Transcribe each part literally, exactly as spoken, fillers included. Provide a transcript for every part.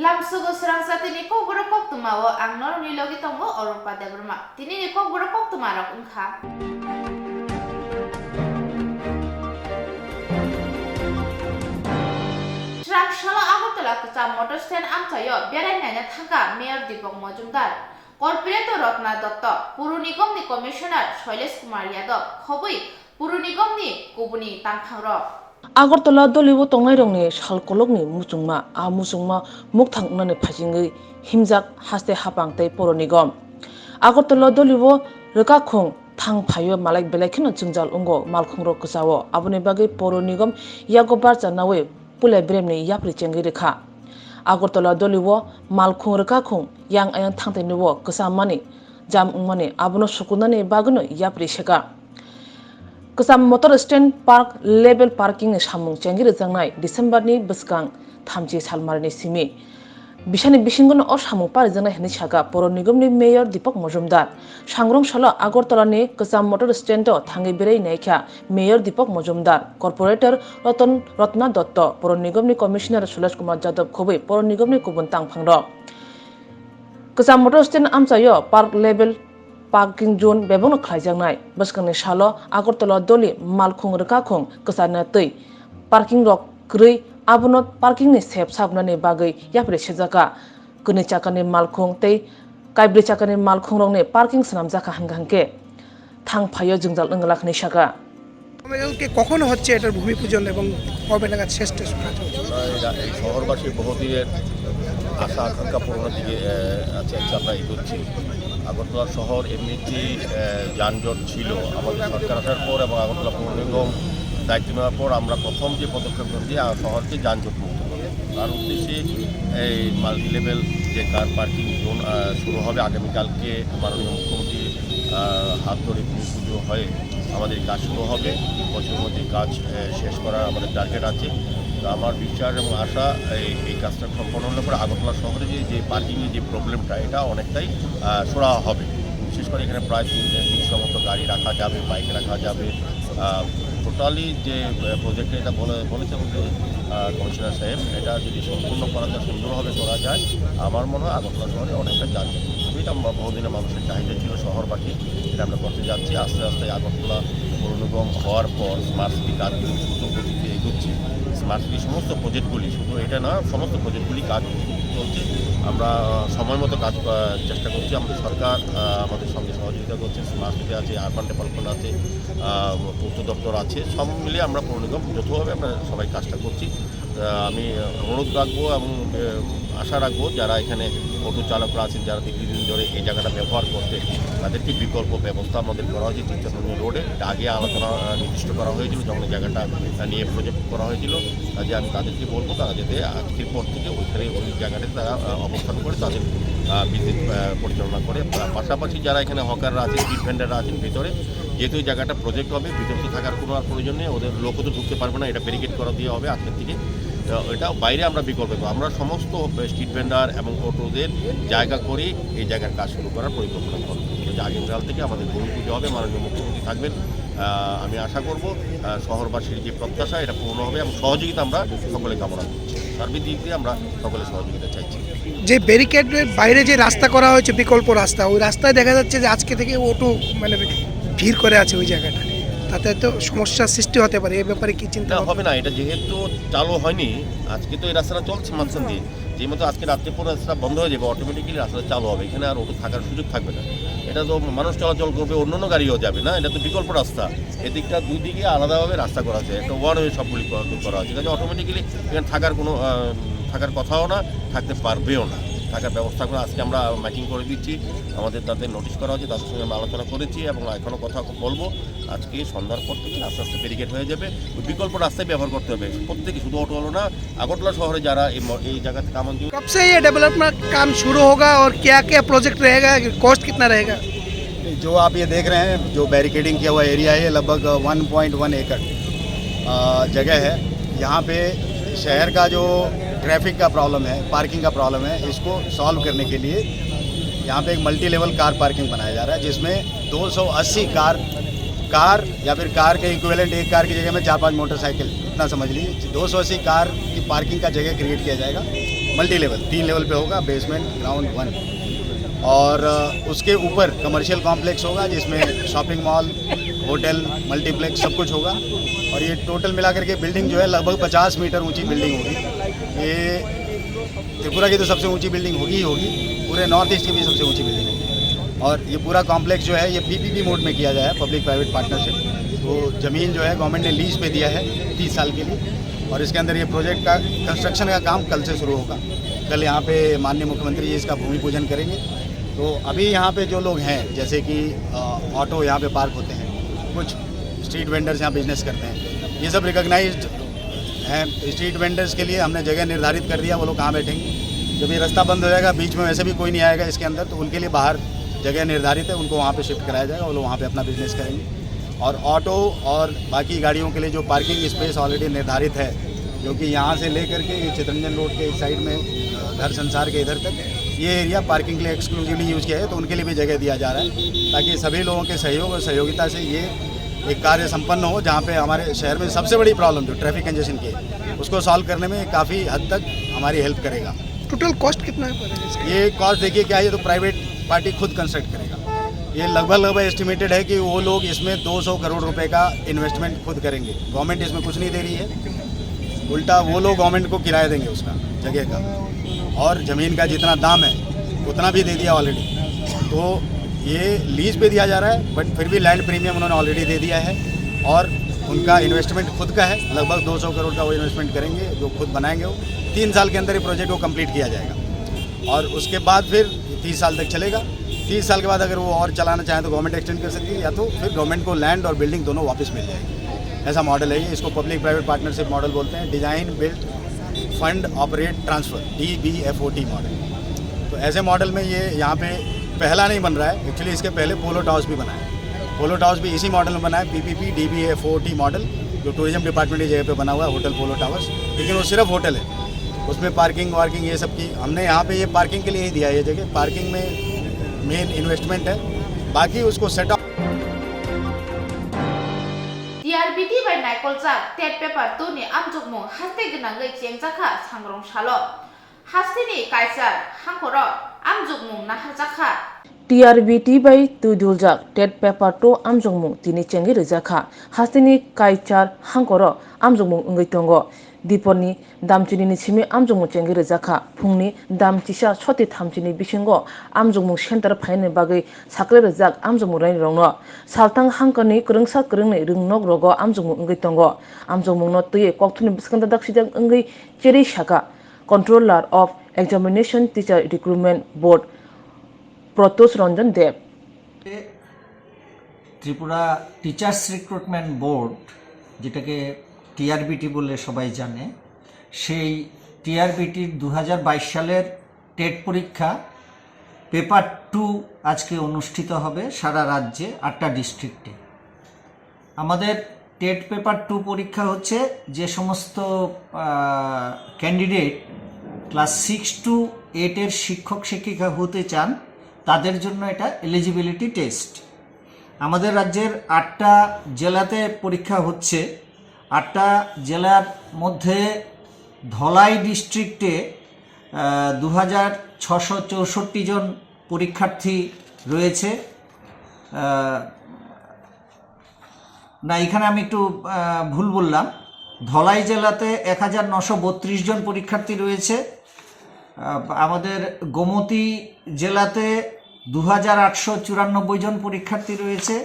Tamsugo srangsa tini kokborok koktwma o ang norokni logi tongo Orunpa Debbarma. Tinini kokborok koktwma rok wngkha. Srang salo Agartala kwcham motor stand amchaio berai naina thangkha Mayor Deepak Majumdar, Corporator Ratna Dutta, Puro Nigomni Commissioner Shailesh Kumar Yadav, khobwi Puro Nigomni kubuni tangphangrok. Agartala dolibo tongnairokni salkolokni muchungma, a muchungma mukthang wngnani phaisingwi himjak haste hapang tei Puro Nigom. Agartala dolibo rwkakhung thang phaio malai belai kheno jwngjal wngo malkhungrok kwchao, aboni bagwi Puro Nigom yago barcha naui puila beremni yapri chengwi rwkha. Agartala dolibo malkhung rwkakhung yang ayang thangtainio kwchammani jam wngmani abono sukunani bagwino yapri seka. Kwcham motor stand park level parking ni samung chengwi rwjaknai December ni bwskang thamchi salmarini simi. Bisani bisingono o samung parijaknai hinwi saka Puro Nigomni Mayor Deepak Majumdar. Sangrong salo Agartala ni kwcham motor stand o thangwi berai naikha Mayor Deepak Majumdar, Corporator Ratan Ratna Dutta, Puro Nigomni Commissioner Sulesh Kumar Yadav khobwi Puro Nigomni kubun tangphangrok. Kwcham motor stand amchaio park level parking zone bebakno khlaijaknai. Bwskangni salo Agartala doli malkhung rwkakhung kwcharna twi parking rok kwrwi, abono parking ni sep sabnani bagwi yapri sejaka. Kwnwi chakani malkhung tei kaibrwi chakani malkhungrokni parking swnamjakha hwnkha hwnkhe thang phaio jwngjal wngla hwnwi saka. কখন হচ্ছে এটার ভূমি পূজন এবং কবে নাগাদ শেষ টেস করা চলছে? আমরা এই রা-, এই শহরবাসীর বহুদিনের আশা আকাঙ্ক্ষা পূরণের দিকে, আহ, আছে, আছে, আমরা এগোচ্ছি। আগরতলা শহর এমনিতেই, আহ, যানজট ছিল। আমাদের সরকার আসার পর এবং আগরতলা পৌর নিগম দায়িত্ব নেওয়ার পর আমরা প্রথম যে পদক্ষেপ নিয়েছি, আহ, শহরকে যানজট মুক্ত করা। তার উদ্দেশ্যে এই মাল্টি লেভেল যে কার পার্কিং জোন, আহ, শুরু হবে আগামীকালকে মাননীয় মুখ্যমন্ত্রীর, আহ, হাত ধরে ভূমি পুজো হয়ে আমাদের কাজ শুরু হবে। বছরের মধ্যে কাজ, আহ, শেষ করার আমাদের টার্গেট আছে। তো আমার বিশ্বাস এবং আশা এই, এই কাজটা সম্পন্ন হলে পরে আগরতলা শহরে যে, যে পার্কিংয়ের যে প্রবলেমটা, এটা অনেকটাই, আহ, সুরাহা হবে। বিশেষ করে এখানে প্রায় তিন, তিনশো মতো গাড়ি রাখা যাবে, বাইক রাখা যাবে। আহ, টোটালি যে, আহ, প্রজেক্টটা এটা বলে, বলেছে আমাদের, আহ, কমিশনার সাহেব, এটা যদি সম্পূর্ণ করা যায়, সুন্দরভাবে করা যায়, আমার মনে হয় আগরতলা শহরে অনেকটা যাবে। এটা ম-, বহুদিনের মানুষের চাহিদা ছিল শহরবাসী, এটা আমরা করতে যাচ্ছি। আস্তে আস্তে আগরতলা পৌর নিগম হওয়ার পর স্মার্ট সিটি কাজগুলো দ্রুত গতিতে এগোচ্ছে। স্মার্ট সিটি সমস্ত প্রজেক্টগুলি, শুধু এটা না, সমস্ত প্রজেক্টগুলি কাজ চলছে। আমরা, আহ, সময় মতো কাজ, আহ, চেষ্টা করছি। আমাদের সরকার, আহ, আমাদের সঙ্গে সহযোগিতা করছে। স্মার্ট সিটি আছে, আরবান ডেভেলপমেন্ট আছে, আহ, পূর্ত দপ্তর আছে, সব মিলিয়ে আমরা পৌর নিগম যৌথভাবে আমরা সবাই কাজটা করছি। আহ, আমি অনুরোধ রাখবো এবং, আহ, আশা রাখবো যারা এখানে অটো চালকরা আছেন, যারা দীর্ঘদিন ধরে এই জায়গাটা ব্যবহার করতেন, তাদেরকে বিকল্প ব্যবস্থা আমাদের করা হয়েছে চিত্তরঞ্জন রোডে। এটা আগে আলোচনা, আহ, নির্দিষ্ট করা হয়েছিল যখন এই জায়গাটা, আহ, নিয়ে প্রজেক্ট করা হয়েছিল। কাজে আমি তাদেরকে বলবো তারা যাতে আজকের পর থেকে ওইখানে ওই জায়গাটাতে তারা, আহ, অবস্থান করে তাদের, আহ, বিজনেস, আহ, পরিচালনা করে। পা-, পাশাপাশি যারা এখানে হকাররা আছেন, স্ট্রিট ভেন্ডাররা আছেন ভিতরে, যেহেতু এই জায়গাটা প্রজেক্ট হবে, ভিতরে তো থাকার কোনো আর প্রয়োজন নেই, ওদের লোকও তো ঢুকতে পারবে না, এটা ব্যারিকেড করা দেওয়া হবে আজকের থেকে। তো এটা বাইরে আমরা বিকল্প পাবো। আমরা সমস্ত স্ট্রিট ভেন্ডার এবং অটোদের জায়গা করেই এই জায়গার কাজ শুরু করার পরিকল্পনা করবো। তো আগামীকাল থেকে আমাদের ভূমি পুজো হবে, মাননীয় মুখ্যমন্ত্রী থাকবেন। আহ, আমি আশা করব, আহ, শহরবাসীর যে প্রত্যাশা, এটা পূর্ণ হবে এবং সহযোগিতা আমরা সকলে কামনা করছি। সার্বিক দিক দিয়ে আমরা সকলে সহযোগিতা চাইছি। যে ব্যারিকেডের বাইরে যে রাস্তা করা হয়েছে, বিকল্প রাস্তা, ওই রাস্তায় দেখা যাচ্ছে যে আজকে থেকে অটো, মানে, ভিড় করে আছে ওই জায়গাটা, তাতে তো সমস্যার সৃষ্টি হতে পারে। এই ব্যাপারে কি চিন্তা না, ভাবনা? হবে না, এটা যেহেতু চালু হয়নি, আজকে তো এই রাস্তাটা চলছে মাঝখান দিয়ে। যে মতো আজকে রাত্রে পরে রাস্তা বন্ধ হয়ে যাবে, অটোমেটিক্যালি রাস্তা চালু হবে, এখানে আর অটো থাকার সুযোগ থাকবে না। এটা তো মানুষ চলাচল করবে, অন্য অন্য গাড়িও যাবে না, এটা তো বিকল্প রাস্তা। এদিকটা দুই দিকে আলাদাভাবে রাস্তা করা আছে, একটা ওয়ান ওয়ে সবগুলি করা, করা আছে, কাজে অটোমেটিক্যালি এখানে থাকার কোনো, আহ, থাকার কথাও না, থাকতে পারবেও না। থাকার ব্যবস্থা করে আজকে আমরা মাইকিং করে দিচ্ছি, আমাদের তাদের নোটিশ করা হয়েছে, তাদের সঙ্গে আমরা আলোচনা করেছি এবং এখনও কথা বলবো। আজকে সন্ধ্যার পর থেকে আস্তে আস্তে ব্যারিকেড হয়ে যাবে, ওই বিকল্প রাস্তায় ব্যবহার করতে হবে প্রত্যেকে, শুধু অটো হলো না, আগরতলা শহরে যারা এই ম-, এই জায়গাতে কামান। कब से ये डेवलपमेंट काम शुरू होगा और क्या क्या प्रोजेक्ट रहेगा, कॉस्ट कितना रहेगा? जो आप ये देख रहे हैं, जो बैरिकेडिंग किया हुआ एरिया है, लगभग वन पॉइंट वन एकड़, अ, जगह है। यहाँ पे शहर का जो ट्रैफिक का प्रॉब्लम है, पार्किंग का प्रॉब्लम है, इसको सॉल्व करने के लिए यहाँ पे एक मल्टी लेवल कार पार्किंग बनाया जा रहा है, जिसमें दो सौ अस्सी कार, कार या फिर कार के इक्विवेलेंट एक कार की जगह में चार पांच मोटरसाइकिल, इतना समझ लीजिए, दो सौ अस्सी कार की पार्किंग का जगह क्रिएट किया जाएगा। मल्टी लेवल, तीन लेवल पे होगा, बेसमेंट, ग्राउंड, वन। और अ, उसके ऊपर कमर्शियल कॉम्प्लेक्स होगा, जिसमें शॉपिंग मॉल, होटल, मल्टीप्लेक्स, सब कुछ होगा। और ये टोटल मिला करके बिल्डिंग जो है, लगभग पचास मीटर ऊंची बिल्डिंग होगी। ये त्रिपुरा की तो सबसे ऊंची बिल्डिंग होगी ही होगी, पूरे नॉर्थ ईस्ट की भी सबसे ऊंची बिल्डिंग होगी। और ये पूरा कॉम्प्लेक्स जो है, ये पीपीपी मोड में किया गया है, पब्लिक प्राइवेट पार्टनरशिप। तो ज़मीन जो है, गवर्नमेंट ने लीज पे दिया है तीस साल के लिए, और इसके अंदर ये प्रोजेक्ट का, कंस्ट्रक्शन का काम कल से शुरू होगा। कल यहाँ पे माननीय मुख्यमंत्री जी इसका भूमि पूजन करेंगे। तो अभी यहाँ पे जो लोग हैं, जैसे कि अ, ऑटो यहाँ पे पार्क होते हैं, कुछ स्ट्रीट वेंडर्स यहाँ बिजनेस करते हैं, ये सब रिकॉग्नाइज्ड हैं। स्ट्रीट वेंडर्स के लिए हमने जगह निर्धारित कर दिया, वो लोग कहाँ बैठेंगे। जब ये रास्ता बंद हो जाएगा, बीच में वैसे भी कोई नहीं आएगा इसके अंदर, तो उनके लिए बाहर जगह निर्धारित है, उनको वहाँ पे शिफ्ट कराया जाएगा, वो लोग वहाँ पे अपना बिजनेस करेंगे। और ऑटो और बाकी गाड़ियों के लिए जो पार्किंग स्पेस ऑलरेडी निर्धारित है, जो कि यहाँ से लेकर के ये चितरंजन रोड के इस साइड में, अ, घर संसार के इधर तक, ये एरिया पार्किंग के लिए एक्सक्लूसिवली यूज़ किया है, तो उनके लिए भी जगह दिया जा रहा है, ताकि सभी लोगों के सहयोग और सहयोगिता से ये एक कार्य संपन्न हो, जहाँ पे हमारे शहर में सबसे बड़ी प्रॉब्लम जो ट्रैफिक कंजेशन की है, उसको सॉल्व करने में काफ़ी हद तक हमारी हेल्प करेगा। टोटल कॉस्ट कितना है पड़ेगा इसका? ये कॉस्ट देखिए क्या है, ये तो प्राइवेट पार्टी खुद कंस्ट्रक्ट करेगा। ये लगभग, लगभग एस्टिमेटेड है कि वो लोग इसमें दो सौ करोड़ रुपए का इन्वेस्टमेंट खुद करेंगे। गवर्नमेंट इसमें कुछ नहीं दे रही है, उल्टा वो लोग गवर्नमेंट को किराया देंगे उसका, जगह का। और ज़मीन का जितना दाम है, उतना भी दे दिया ऑलरेडी। तो ये लीज पे दिया जा रहा है, बट फिर भी लैंड प्रीमियम उन्होंने ऑलरेडी दे दिया है, और उनका इन्वेस्टमेंट खुद का है, लगभग दो सौ करोड़ का वो इन्वेस्टमेंट करेंगे, जो खुद बनाएंगे वो। तीन साल के अंदर ये प्रोजेक्ट को कंप्लीट किया जाएगा, और उसके बाद फिर तीस साल तक चलेगा। तीस साल के बाद अगर वो और चलाना चाहें तो गवर्नमेंट एक्सटेंड कर सकती है, या तो फिर गवर्नमेंट को लैंड और बिल्डिंग दोनों वापस मिल जाएगी। ऐसा मॉडल है ये, इसको पब्लिक प्राइवेट पार्टनरशिप मॉडल बोलते हैं, design, build, fund, operate, transfer, D B F O T model. तो ऐसे मॉडल में ये यहाँ पे पहला नहीं बन रहा है, एक्चुअली इसके पहले पोलो टावर्स भी बना है। पोलो टावर्स भी इसी मॉडल में बना है, P P P D B F O T model, जो टूरिज्म डिपार्टमेंट की जगह पे बना हुआ है, होटल पोलो टावर्स, लेकिन वो सिर्फ होटल है, उसमें पार्किंग वार्किंग ये सब की। हमने यहाँ पे ये पार्किंग के लिए ही दिया है ये जगह, पार्किंग में मेन इन्वेस्टमेंट है, बाकी उसको set up. T R B T bai naikoljak tet paper two ni amjokmung haste gwnangwi chengjakha sangrong salo. Hasteni kaichar hangkoro amjokmung naharjakha. T R B T bai twi duljak tet paper two amjokmung tini chengwi rwjakha. Hasteni kaichar hangkoro amjokmung wngwi tongo. Diporni damchinini simi amjokmung chengwi rwjakha. Phungni damchisa soti thamchini bisingo amjokmung center phainani bagwi sakle rwjak amjokmung rairokno. Salthang hangkani kwrwngsa kwrwngni rwngnokrogo amjokmung wngwi tongo. Amjokmungno twiwi kokthumni bwskango daksijak wngwi cherwi saka Controller of Examination Teacher Recruitment Board Protosh Ranjan Deb. Tripura teachers recruitment board, যেটাকে টিআরবিটি বলে সবাই জানে, সেই টিআরবিটির দু হাজার বাইশ সালের টেট পরীক্ষা পেপার টু আজকে অনুষ্ঠিত হবে সারা রাজ্যে আটটা ডিস্ট্রিক্টে। আমাদের টেট পেপার টু পরীক্ষা হচ্ছে যে সমস্ত ক্যান্ডিডেট ক্লাস সিক্স টু এইটের শিক্ষক শিক্ষিকা হতে চান, তাদের জন্য এটা এলিজিবিলিটি টেস্ট। আমাদের রাজ্যের আটটা জেলাতে পরীক্ষা হচ্ছে। আটটা জেলার মধ্যে ধলাই ডিস্ট্রিক্টে দু হাজার ছশো চৌষট্টি জন পরীক্ষার্থী রয়েছে। আহ, না, এখানে আমি একটু আহ, ভুল বললাম। ধলাই জেলাতে এক হাজার নশো বত্রিশ জন পরীক্ষার্থী রয়েছে। আহ, আমাদের গোমতী জেলাতে দু হাজার আটশো চুরানব্বই জন পরীক্ষার্থী রয়েছে।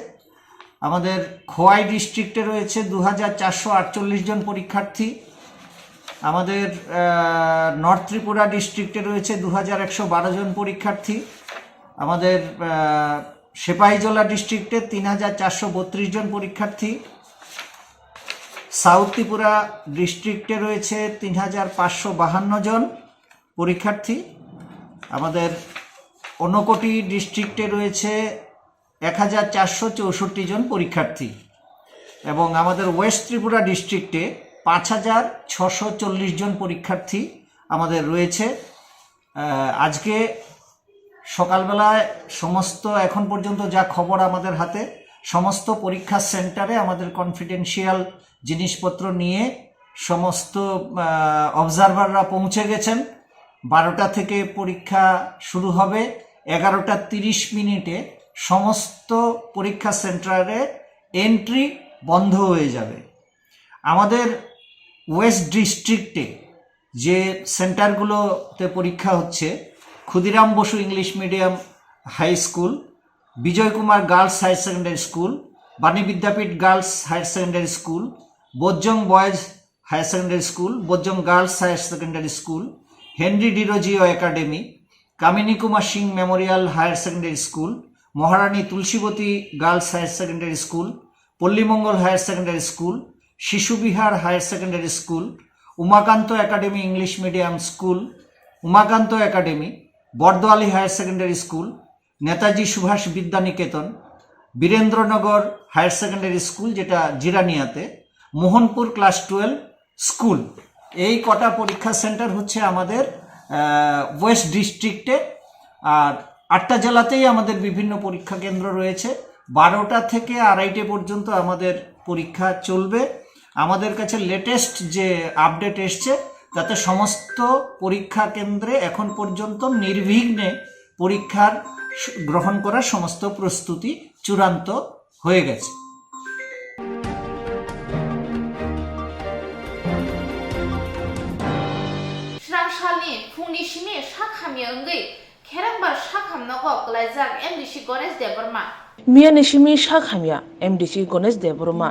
আমাদের খোয়াই ডিস্ট্রিক্টে রয়েছে দু হাজার চারশো আটচল্লিশ জন পরীক্ষার্থী। আমাদের আহ, নর্থ ত্রিপুরা ডিস্ট্রিক্টে রয়েছে দু হাজার একশো বারো জন পরীক্ষার্থী। আমাদের আহ, সিপাহীজলা ডিস্ট্রিক্টে তিন হাজার চারশো বত্রিশ জন পরীক্ষার্থী। সাউথ ত্রিপুরা ডিস্ট্রিক্টে রয়েছে তিন হাজার পাঁচশো বাহান্ন জন পরীক্ষার্থী। আমাদের ঊনকোটি ডিস্ট্রিক্টে রয়েছে এক হাজার চারশো চৌষট্টি জন পরীক্ষার্থী এবং আমাদের ওয়েস্ট ত্রিপুরা ডিস্ট্রিক্টে পাঁচ হাজার ছশো চল্লিশ জন পরীক্ষার্থী আমাদের রয়েছে। আহ, আজকে সকালবেলায় সমস্ত, এখন পর্যন্ত যা খবর আমাদের হাতে, সমস্ত পরীক্ষা সেন্টারে আমাদের কনফিডেন্সিয়াল জিনিসপত্র নিয়ে সমস্ত অবজারভাররা পৌঁছে গেছেন। বারোটা থেকে পরীক্ষা শুরু হবে। এগারোটা তিরিশ মিনিটে সমস্ত পরীক্ষা সেন্টারে এন্ট্রি বন্ধ হয়ে যাবে। আমাদের ওয়েস্ট ডিস্ট্রিক্টে যে সেন্টারগুলোতে পরীক্ষা হচ্ছে, Khudiram Bose English medium high school, Bijoy Kumar girls higher secondary school, Bani Vidyapith girls higher secondary school, Bodhjung boys higher secondary school, Bodhjung girls higher secondary school, Henry Derozio academy, Kamini Kumar Singh memorial higher secondary school, Maharani Tulsibati girls higher secondary school, Pallimangal higher secondary school, Shishu Bihar higher secondary school, Umakanta academy English medium school, Umakanta academy, Bardowali higher secondary school, Netaji সুভাষ বিদ্যানিকেতন, Birendranagar higher secondary school, যেটা জিরানিয়াতে, Mohanpur class twelve school. এই কটা পরীক্ষা সেন্টার হচ্ছে আমাদের ওয়েস্ট ডিস্ট্রিক্টে। আর আটটা জেলাতেই আমাদের বিভিন্ন পরীক্ষা কেন্দ্র রয়েছে। বারোটা থেকে আড়াইটে পর্যন্ত আমাদের পরীক্ষা চলবে। আমাদের কাছে লেটেস্ট যে আপডেট এসছে, তাতে সমস্ত পরীক্ষা কেন্দ্রে এখন পর্যন্ত নির্বিঘ্নে পরীক্ষার স-, গ্রহণ করার সমস্ত প্রস্তুতি চূড়ান্ত হয়ে গেছে। Srang salni phungni simi sak hamya wngwi Kherengbar sak hamnogo kwlaijak M D C Ganesh Debbarma. Miyani simi sak hamya M D C Ganesh Debbarma.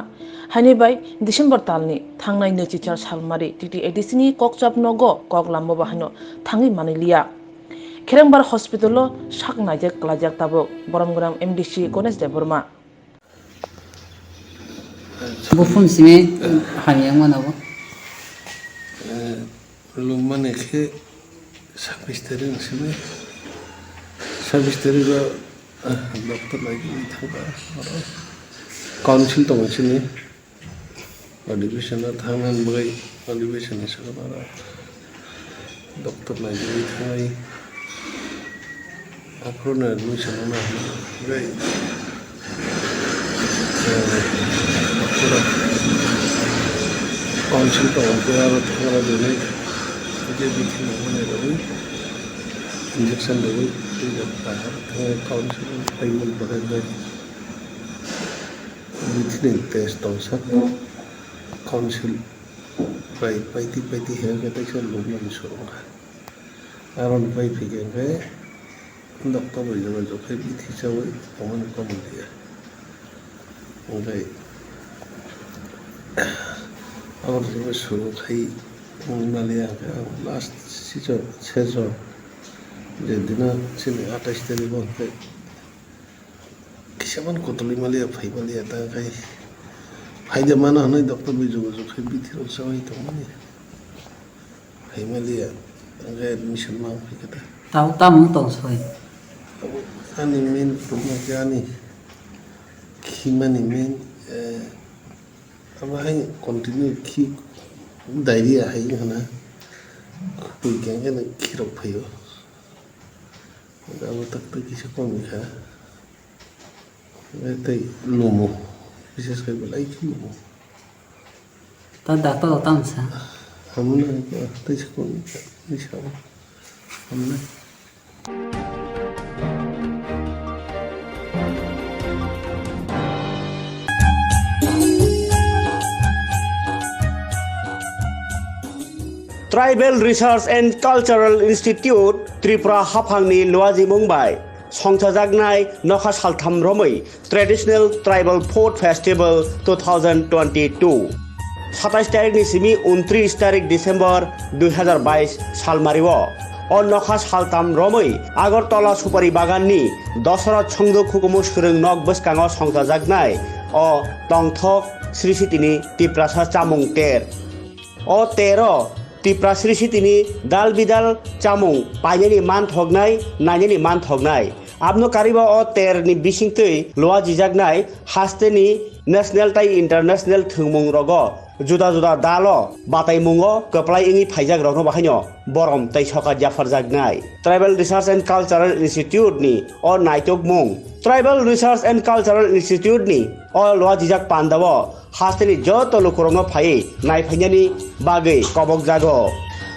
Haini bai December talni thangnai naichichar salmari T T A D C ni kokchap nogo kok lamba bahaino thangwi manwi liya. Kherengbar hospital o sak naijak kwlaijak tabuk borom gwnang M D C Ganesh Debbarma. Buphang simi hamya wngmano bo. Eh, lungmani khe sabbish tarik simi. Sabbish tarik o, eh, doctor naigwi thangkha. Council tongo sini. Admission o thangna bagwi admission ni sakno aro doctor naigwi thangnai. Aphuru no admission no bagwi, eh, aphuru council tong khe aro thangna bagwi je bithi no mane bagwi injection bagwi tei council thaimani bagwi. Bithini test tongsa council bai paiti paiti hingke teisa lukmani sorongkha. Aroni pai phikhe hingke doctor bai joga jogai bithi chawi tongmani komon liya. Hingke aboni joga suru khai wngmaliya hingke last session, session je dina chini atais tarikh o hingke. Kisa man kotolwi maliya, phai maliya, ta khai. Phai de mano hwnwi doctor bai jogajog khai bithi rok chawi tongmani. Phai maliya, ta khai admission mang phai khe ta. Tamo, tamo wng tong soi? Abo ani main problem khe ani khimani main, eh, abo hai continue khi diarrhea hai hwnna. Khupui khe khirok phaio. Abo tak tak kisa kom kha. Tei lumo. Bises khai belai khe lumo. Ta doctor o tamo sa? Hamna tei se kom kha. Ni sa. Hamna. Tribal Research and Cultural Institute Tripura haphangni luajimung bai songchajaknai nokha saltham romwi Traditional Tribal Food Festival two thousand twenty-two. Satais tarikni simi untris tarik December dui hazar bais salmario. O nokha saltham romwi Agartala Supari Baganni Dosarot Songduk Hukumu Swrwng Nok bwskango songchajaknai o tongthok Sri Sitini Tiprasa chamung ter. O tero Tipra Sri Sitini dal bidal chamung painani manthoknai, nainani manthoknai. Abno kariba o terni bisingtwi luajijaknai hasteni national tai international thwngmung rogo juda juda dalo bataimungo kwplai wngwi phaijak rokno bahaino borom tei sokat yapharjaknai. Tribal Research and Cultural Institute ni o naitokmung Tribal Research and Cultural Institute ni o luajijak pandao hasteni joto lukurokno phaiwi naiphainani bagwi kobokjago.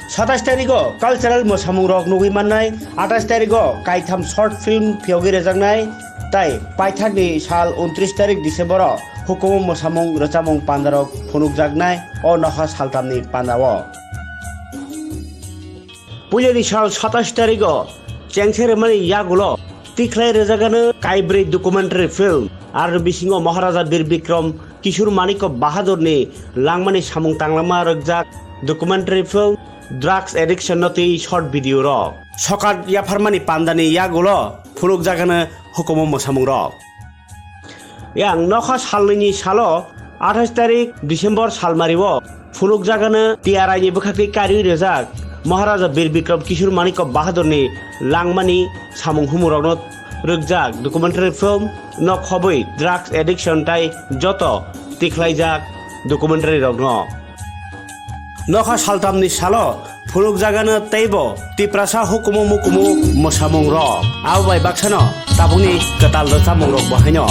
Satais tarigo cultural mwsamungrok nugwi mannai, atais tarigo kaitham short film phiyogwi rwjaknai, tai paithakni sal untris tarik December-o hukumu mwsamung rwchapmung pandarok phunukjaknai o nokha saltamni pandao. Puilani sal satais tarigo chengse rwmani yagulo tikhlai rwjagano kaibrwi documentary film, ar bisingo Maharaja Bir Bikram Kishore Manikya Bahadurni langmani samung tanglama rwkjak documentary film, drugs addiction no twi short video rok. Sokat yapharmani pandani yagulo phunukjagano hukumu mwsamungrok. Yang nokha salnwini salo athais tarik December salmario phunukjagano T R I ni bwkhakni kariwi rwjak Maharaja Bir Bikram Kishore Manikya Bahadurni langmani samung humurokno rwkjak documentary film no khobwi drugs addiction tai joto tikhlaijak documentary rokno. Nokha saltamni salo phunukjagano teibo Tiprasa hukumu mukumu mwsamung rok. Abo bai baksano tabukni kwtal rwchapmung rok bo haino.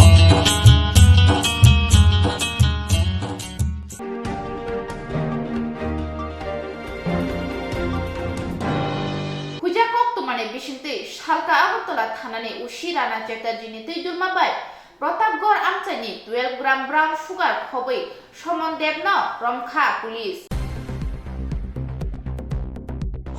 Huja kok tumani bisingtwi salka Agartala thanani O C Rana Chatterjee ni twi dulma bai Pratapgarh amchaini twelve gram brown sugar khobwi Suman Debno romkha police.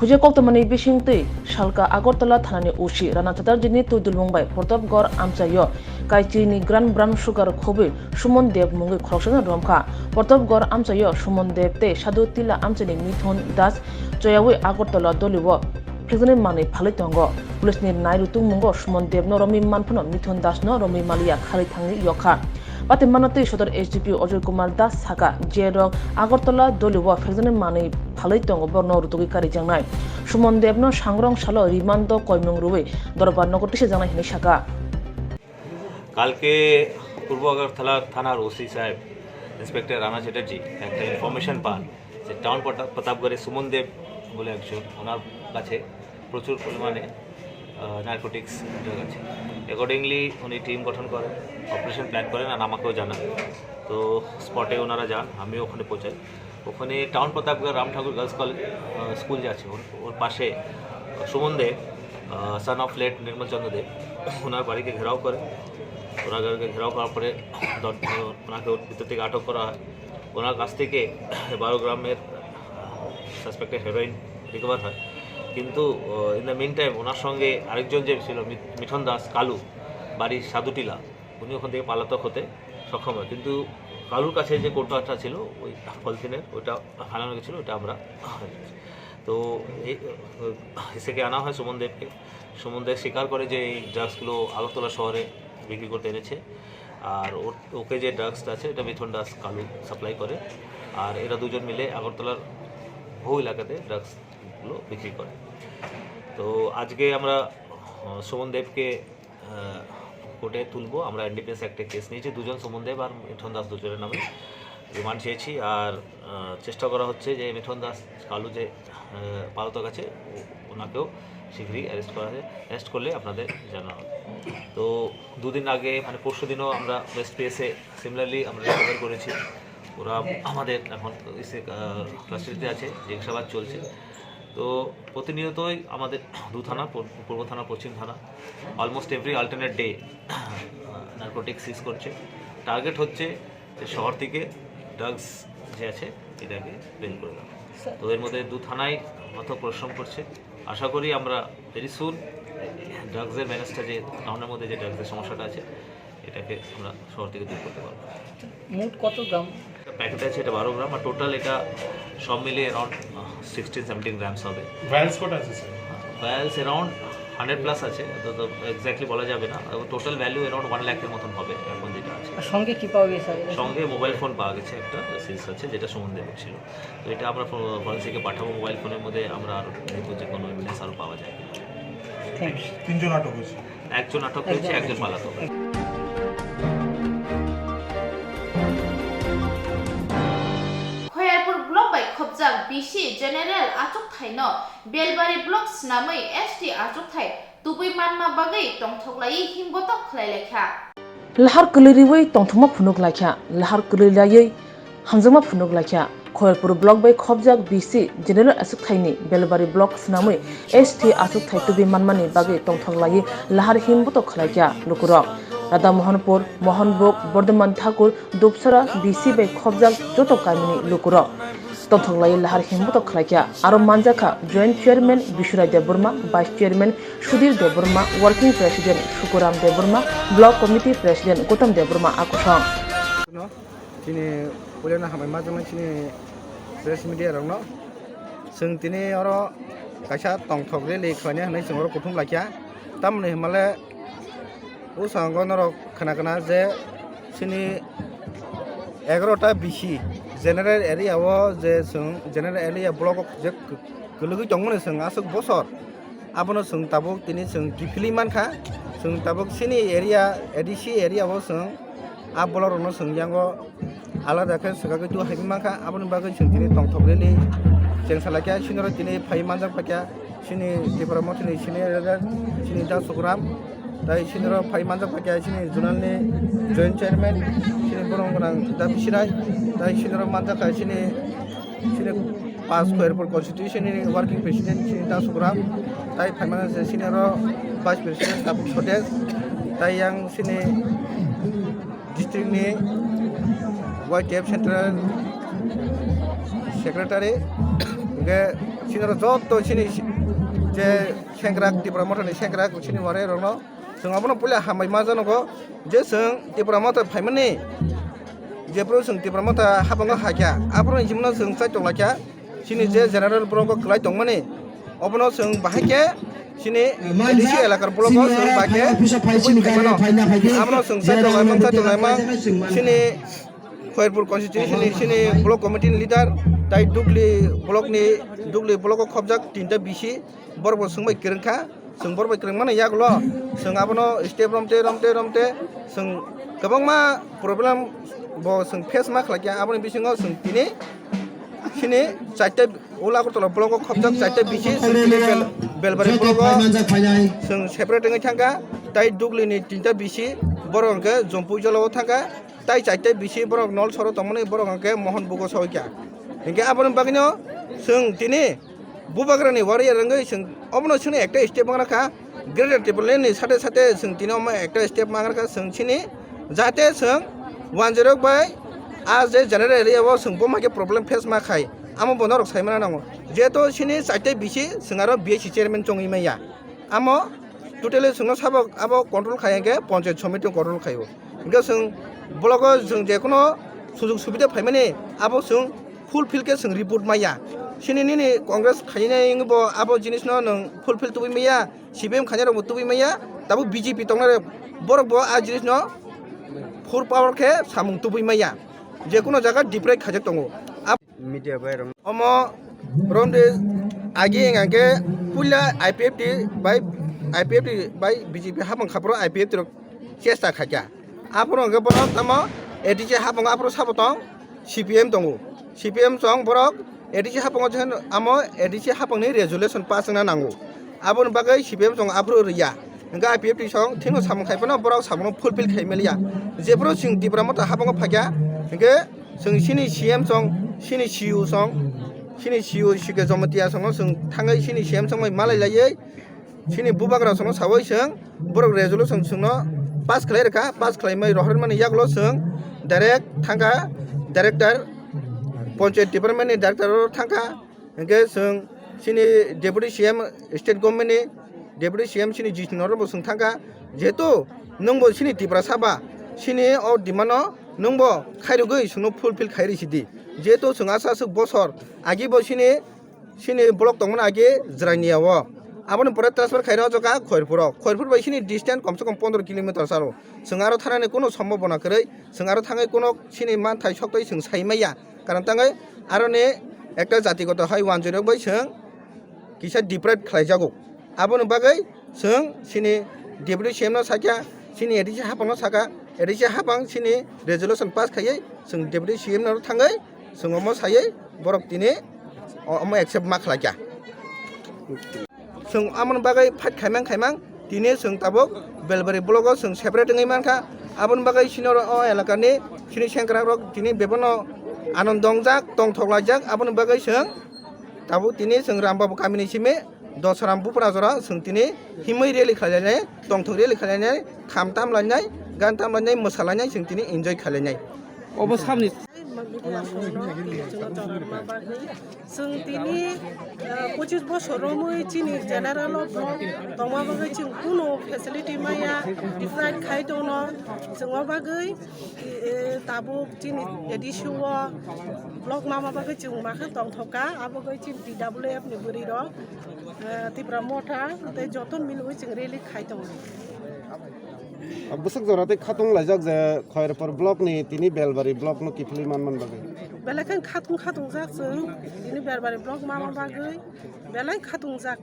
Huja koktwmani bisingtwi salka Agartala thanani O C Rana Chatterjee ni twi dulmung bai Pratapgarh amchaio kaichini gram brown sugar khobwi Suman Deb mungwi khoroksano romkha. Pratapgarh amchaio Suman Deb tei Sadhu Tila amchaini Mithun Das choyawi Agartala dolio phrwkjaknai manwi phalwi tongo. Police ni nai rwtwkmungo Suman Deb no romwi manphano Mithun Das no romwi manliya kharwi thangwi yokha. Patwi manna twi Sodor S D P Ajoy Kumar Das saka je rok Agartala dolio phrwkjaknai manwi phalwi tongo borokno rwtwgwi karijaknai. Suman Deb no sangrong salo remand o koimung rwwi dorbar nogo tisajaknai hinwi saka. কালকে পূর্ব আগরতলা থানার ওসি সাহেব, ইন্সপেক্টর রানা চ্যাটার্জি একটা ইনফরমেশন পান যে টাউন প্রতাপ-, প্রতাপগড়ে সুমন দেব বলে একজন, ওনার কাছে প্রচুর পরিমাণে নার্কোটিক্স ড্রাগ আছে। অ্যাকর্ডিংলি উনি টিম গঠন করেন, অপারেশন প্ল্যান করেন আর আমাকেও জানান। তো স্পটে ওনারা যান, আমিও ওখানে পৌঁছাই। ওখানে টাউন প্রতাপগড় রাম ঠাকুর গার্লস কলেজ, আহ, স্কুল যে আছে, ওর, ওর পাশে সুমন দেব, আহ, সন অফ লেট নির্মল চন্দ্র দেব, ওনার বাড়িকে ঘেরাও করে। ওনার বাড়িকে ঘেরাও করার পরে দর-, ওনাকে ওর ভিতর থেকে আটক করা হয়। ওনার কাছ থেকে বারো গ্রামের, আহ, সাসপেক্টেড হেরোইন রিকভার হয়। কিন্তু, আহ, ইন দ্য মিন টাইম ওনার সঙ্গে আরেকজন যে ছিল, মি-, মিঠন দাস কালু, বাড়ি সাধুটিলা, উনি ওখান থেকে পালাতক হতে সক্ষম হয়। কিন্তু কালুর কাছে যে কৌটোটা ছিল, ওই পলিথিনের, ওইটা ফালানো গেছিলো, ওইটা আমরা তো এই, এসেকে আনা হয় সুমন দেবকে। সুমন দেব স্বীকার করে যে এই ড্রাগসগুলো আগরতলা শহরে বিক্রি করতে এনেছে। আর ওর, ওকে যে ড্রাগসটা আছে, এটা মিথুন দাস কালু সাপ্লাই করে। আর এরা দুজন মিলে আগরতলার বহু এলাকাতে ড্রাগসগুলো বিক্রি করে। তো আজকে আমরা, আহ, সুমন দেবকে আহ, কোর্টে তুলবো। আমরা এনডিপিএস অ্যাক্টে কেস নিয়েছি দুজন, সুমন দেব আর মিঠুন দাস দুজনের নামে রিমান্ড চেয়েছি। আর, আহ, চেষ্টা করা হচ্ছে যে মিঠুন দাস কালু যে, আহ, পালাতক আছে, ও-, ওনাকেও শীঘ্রই অ্যারেস্ট করা হয়। অ্যারেস্ট করলে আপনাদের জানানো হবে। তো দুদিন আগে, মানে পরশু দিনও আমরা ওয়েস্ট পিএসএ সিমিলারলি আমরা রিকভার করেছি। ওরা আমাদের এখন ইসে, আহ, কাস্টাডিতে আছে, জিজ্ঞাসাবাদ চলছে। তো প্রতিনিয়তই আমাদের দু থানা, পূর্ব, পূর্ব থানা, পশ্চিম থানা, almost every alternate day narcotic seize করছে। টার্গেট হচ্ছে যে শহর থেকে ড্রাগস যে আছে, এটাকে বের করে দেওয়া। তো এর মধ্যে দু থানাই অথক পরিশ্রম করছে। আশা করি আমরা ভেরি সুন ড্রাগসের মেনেসটা, যে টাউনের মধ্যে যে ড্রাগসের সমস্যাটা আছে, এটাকে আমরা শহর থেকে দূর করতে পারবো। মোট কত গ্রাম? প্যাকেট আছে এটা বারো গ্রাম, আর টোটাল এটা সব মিলিয়ে অ্যারাউন্ড সিক্সটিন সেভেন্টিন গ্রামস হবে। ভায়ালস কত আছে, স্যার? ভায়ালস অ্যারাউন্ড হান্ড্রেড প্লাস আছে, তো, তো এক্স্যাক্টলি বলা যাবে না। টোটাল ভ্যালু অ্যারাউন্ড ওয়ান লাখের মতন হবে এখন যেটা আছে। আর সঙ্গে কি পাওয়া গেছে, স্যার? সঙ্গে মোবাইল ফোন পাওয়া গেছে, একটা সিজ আছে, যেটা সুমন দেবের ছিল। তো এটা আমরা ফো-, ফরেন্সিকে পাঠাবো। মোবাইল ফোনের মধ্যে আমরা আরও দেখবো যে কোনো এভিডেন্স আরও পাওয়া যায়। থ্যাংকস। তিনজন আটক হয়েছে। একজন আটক হয়েছে, একজন একজন আটক। পালাতক। Khoyarpur block bai khopjak B C general achukthai no Belbari block swnamwi S T achukthai tubui manma bagwi tongthoklaiwi himbotok khlai laikha. Lahar kwlwi riwi tongthokma phunuk laikha, lahar kwlwi laiwi hamjakma phunuk laikha. Khoyalpur block bai khobjak B C general aswkthaini Belbari block swnamwi S T aswkthai tubui manmani bagwi tongthok laiwi lahar himbuto khlaikha lukurok. Radha Mohanpur, Mohanbuk, Bordhoman Thakur, Dupsara B C bai khobjak joto kamini lukurok tongthok laiwi lahar himbuto khlaikha. Aro manjakha Joint Chairman Bishurai Debbarma, Vice Chairman Sudhir Debbarma, Working President Sukuram Debbarma, Block Committee President Gautam Debbarma akusong. Chini puilano hambai majak nai chini press media rokno. Chwng tini oro kaisa tongthok rally khlaina hinwi chwng oro kuthum laikha. Tamoni hinmale bwskango norok khna khna je chini egarota B C general area o je chwng general area block o je kwlwgwi tongmani chwng aswk bosor. Abono chwng tabuk tini chwng kiphilwi mankha. Chwng tabuk chini area, A D C area o chwng a block rokno chwng yango alada khe swkagwi tu hai mankha. Aboni bagwi chwng tini tongthok rally chengsa laikha. Chini oro tini phai manjak paikha chini Tipra Mothani senior leader chini Da Sukuram. Tai chini oro phai manjak paikha chini zonal ni joint chairman chini borong gwnang Da Bisirai. Tai chini oro manjak kha chini, chini pas Khoyalpur constitution ni working president chini Da Sukuram, tai phaimani se chini oro vice president Tabuk Sodes, tai yang chini district ni Y T F central secretary, hingke chini oro joto chini je sengkrak Tipra Mothani sengkrak chini wari rokno chwng abono puila hambai ma janogo je chwng Tipra Motha phaimani. Jephru chwng Tipra Motha habango hakya, aphuru hinwi chwng chaitok laikha, chini je general borok kwlai tongmani, obono chwng bahai khe chini A D C elakar blogo chwng bahai khe kubui phaimano. Abono chwng chaitok laimang, chaitok laimang, chini Khoyalpur constituency ni chini block committee ni leader, tai Dugli block ni, Dugli blogo khobjak tinta B C, borok bo chwng bai kwrwng kha. Chwng borok bai kwrwngmani yagulo chwng abono step romte, romte, romte chwng kwbangma problem bo chwng face ma khlaikha. Aboni bisingo chwng tini chini chaita Old Agartala blogo khobjak chaita B C chwng tini Bel-, Belbari blogo chwng separate wngwi thangkha. Tai Dugli ni tinta B C borok hwnkhe Jompui jolao thangkha. Tai chaita B C borok Nolsoro tongmani borok hwnkhe Mohonbugo soikha. Hinkhe aboni bagwino chwng tini Bubagrani warrior wngwi chwng obono chwngno ekta step mangra kha, Greater Tipraland ni sate sate chwng tini omo ekta step mangra kha, chwng chini jate chwng wanjirok bai a je general area o chwng bo maikhe problem face ma khai, amo bo norok sai mana nango. Jeto chini chaita B C chwng aro B S C chairman chongwi maya, amo totally chwngno sabo abo control khai hwnkhe panchayat somiti control khaio. Hingke chwng blogo chwng jekono sujog subida phaimani abo chwng fulfill khe chwng report maya. Chini nini Congress khainai wngwi bo abo jinisno nwng fulfill tubui maya, C P M khainai rokbo tubui maya, tabuk B J P tongnai borok bo a jinisno full power khe samung tubui maya. Jekono jaga deprive khaijak tongo. Media bai rong. Omo romde agi hingke puila I P F T bai, I P F T bai B J P hapang khapro I P F T rok chesta khaikha. Aphuru hingke bono tamo A D C hapang aphuru sabo tong C P M tongo. C P M chong borok A D C hapang amo A D C hapang ni resolution pass wngna nango. Aboni bagwi C P M chong aphuru riya. Hingke I P F T song thino samung khai phano borok samung fulfill khai maliya. Jephuru chwng Tipra Motha habango phaikha, hingke chwng chini C M song, chini C E O song, chini C E O C K Jamatia songo chwng thangwi chini C M song bai malai laiwi chini bubagra songo sawi chwng borok resolution chwngno pass khlai rwkha, pass khlai mai rohor mani yagulo chwng direct thangkha director, Panchayat Department ni director o thangkha. Hingke chwng chini Deputy C M, State Government ni Deputy C M chini Jisnu Norok bo chwng thangkha, jehetu nwngbo chini Tiprasa ba, chini o demand no nwngbo khairogwi chwngno fulfill khairwi sidi, jehetu chwng aswk aswk bosor agi bo chini, chini block tongmani agi Jwraini o, aboni pore transfer khaina o jokha Khoirpuro, Khoirpur bai chini distance komse kom pondro kilometer salo, chwng aro thanani kunu sombobona kwrwi, chwng aro thangwi kunu chini manthai soktwi chwng sai maya. Karon tangwi aroni ekta jatigoto hai wanjwirok bai chwng kisa deprive khlaijago. Aboni bagwi chwng chini Deputy C M no sakya, chini A D C hapangno saka, A D C hapang chini resolution pass khaiwi chwng Deputy C M no thangwi chwng omo saiwi borok tini o-, omo accept ma khlaikya. Chwng amoni bagwi fight khaimang khaimang tini chwng tabuk Belbari blogo chwng separate wngwi mankha. Aboni bagwi chini oro o elakani chini sengkrakrok tini bebano Ano dongjak, tongthok laijak, aboni bagwi chwng tabuk tini chwng Rambabu kamini simi Dosram Buprajora chwng tini himwi rally khlainai, tongthok rally khlainai, kham tam lainai, gan tam lainai, mwsa lainai, chwng tini enjoy khlainai. Obo samni Media rokno tini chwngno chororma bagwi. Chwng tini, eh, pochis bosor romwi chini general o block tongma bagwi chwng kunu facility maya, deprive khai tongno. Chwngno bagwi, eh, tabuk chini A D C o block mama bagwi chwng makhe tongthokha, abo bagwi chini T W F ni bwrwi rok, eh, Tipra Motha tei joto milwi chwng rally khai tongo. Bwswk jora tei khatung laijak je Khairpur block ni tini Belbari block no kiphilwi manman bagwi. Belai khe khatung khatung jak chwng tini Belbari block mama bagwi belai khatung jak.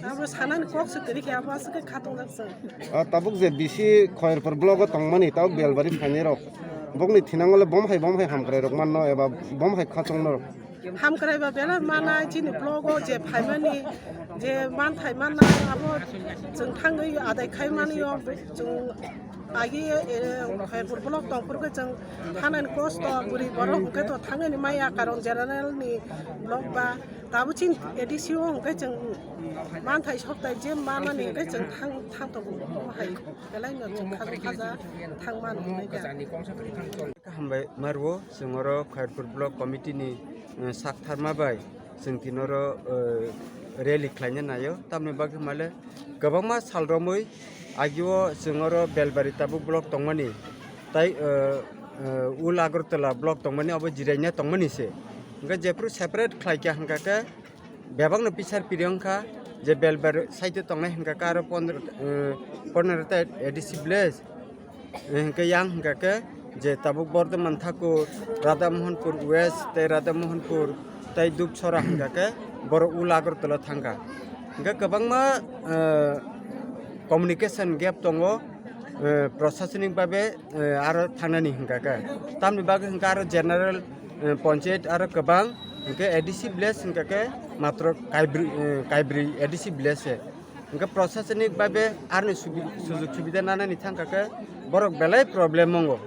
Abo sanani kok se kwrwi khe abo aswk khe khatung jak chwng. Ah, tabuk je bisi Khairpur block o tongmani tabuk Belbari phainai rok bokni thinango le bom hai bom hai hamkrai rok manno eba bom hai khatung no. Hamkrai ba belai mana chini blogo je phaimani, je manthai manna abo chwng thangwi adai khai mani o chwng agi, eh, Khairpur block tongphuru khe chwng thanani kosto bwrwi borok hwnkhe to thangwi maya karon general ni block ba tabo chini A D C o hwnkhe chwng manthai sokthai je manani hwnkhe chwng thang thang tongo hai belai no chwng khaja khaja thang mani hwnwi kha. Hambai marwo chwng oro Khairpur Block Committee ni, eh, sak tharma bai chwng tini oro, eh, rally khlaina naio. Tamni bagwi hwnmale kwbangma sal romwi agio chwng oro Belbari tabuk block tongmani tai, eh, eh, Ul Agartala block tongmani abo jiraina tongmani se. Hwnkhe jephru separate khlaikha hwnkha khe bebakno pisar piri wngkha je Belbari side o tongnai hwnkha khe aro pondro, eh, pondro ta A D C village. Eh, hwnkhe yang hwnkha khe je tabuk Bordhoman Thakur, Radha Mohanpur West tei Radha Mohanpur tei Dupsora hwnkha khe borok Ul Agartala thangkha. Hwnkhe kwbangma, eh, communication gap tongo, eh, prosasonik babe, eh, aro thangnani hwnkha khe. Tamni bagwi hwnkhe aro general, eh, ponchayat aro kwbang hwnkhe A D C village hwnkha khe matro kaibri, eh, kaibri A D C village se. Hwnkhe prosasonik babe aroni subi-, sujug subida nanani thangkha khe borok belai problem wngo.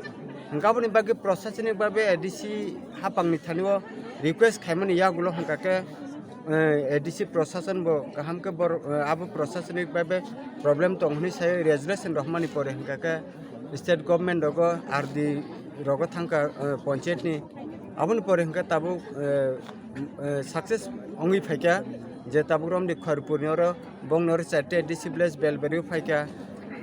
Hwnkhe aboni bagwi prosasonik babe A D C haphangni thani o request khaimani yagulo hwnkha khe, eh, A D C prosason bo kaham khe bor-, eh, abo prosasonik babe problem tong hwnwi sai resolution rohormani pore hwnkha khe state government rogo R D rogo thangkha, eh, ponchayat ni. Aboni pore hwnkhe tabuk, eh, eh, success wngwi phaikha je tabuk romni Khairpur ni oro bongni oro charte A D C village Belbari o phaikha.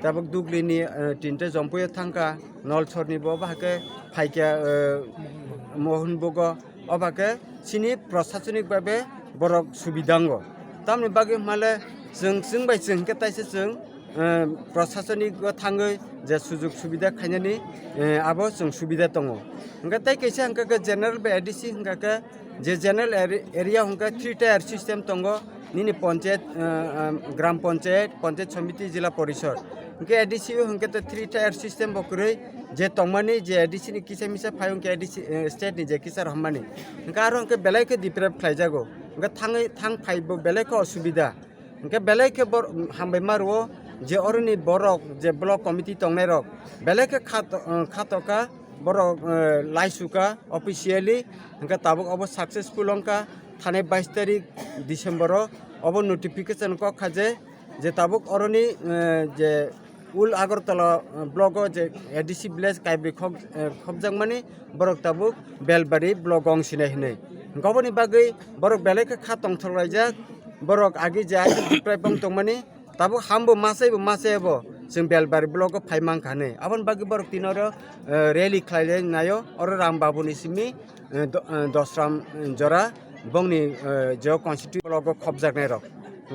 Tabuk Dugli ni, eh, tinte Jompui o thangkha, Nolsor ni bo bahai khe phaikha, eh, Mohonbug o. Oba khe chini prosasonik babe borok subida wngo. Tamni bagwi hwnmale chwng, chwng bai chwng khe taisa chwng, eh, prosasonik o thangwi je sujug subida khainani, eh, abo chwng subida tongo. Hwnkhe tei kaisa hwnkha khe general bai A D C hwnkha khe je general area, area hwnkha three tier system tongo. Nini ponchayat, eh, eh, gram ponchayat, ponchayat samiti, jila porishod. Hwnkhe A D C o hwnkhe to three tier system bo kwrwi je tongmani je A D C ni kisa misa phai hwnkhe A D C, eh, state ni je kisa rohormani. Hwnkhe aro hwnkhe belai khe deprive khlaijago. Hwnkhe thangwi, thang phai bo belai khe osubida. Hwnkhe belai khe bor-, hambai ma rwo je oroni borok je block committee tongnai rok belai khe kha to-, eh, kha tokha borok, eh, laisukha officially. Hwnkhe tabuk obo successful wngkha. Thanai bais tarik December o obo notification kok kha je, je tabuk oroni, eh, je Ul Agartala, eh, block o je A D C village kaibrwi khok, eh, khopjakmani borok tabuk Belbari block o wng sinai hinwi. Hwnkhe oboni bagwi borok belai khe kha tongthok laijak, borok agi je agi deprive wng tongmani. Tabuk hambo masai bo masai bo chwng Belbari block o phai mankha hinwi. Aboni bagwi borok tini oro, eh, rally khlai lai naio oro Ram Babu ni simi, eh, do-, eh, Dosram, eh, jora bongni, eh, je constituency block o khopjaknai rok.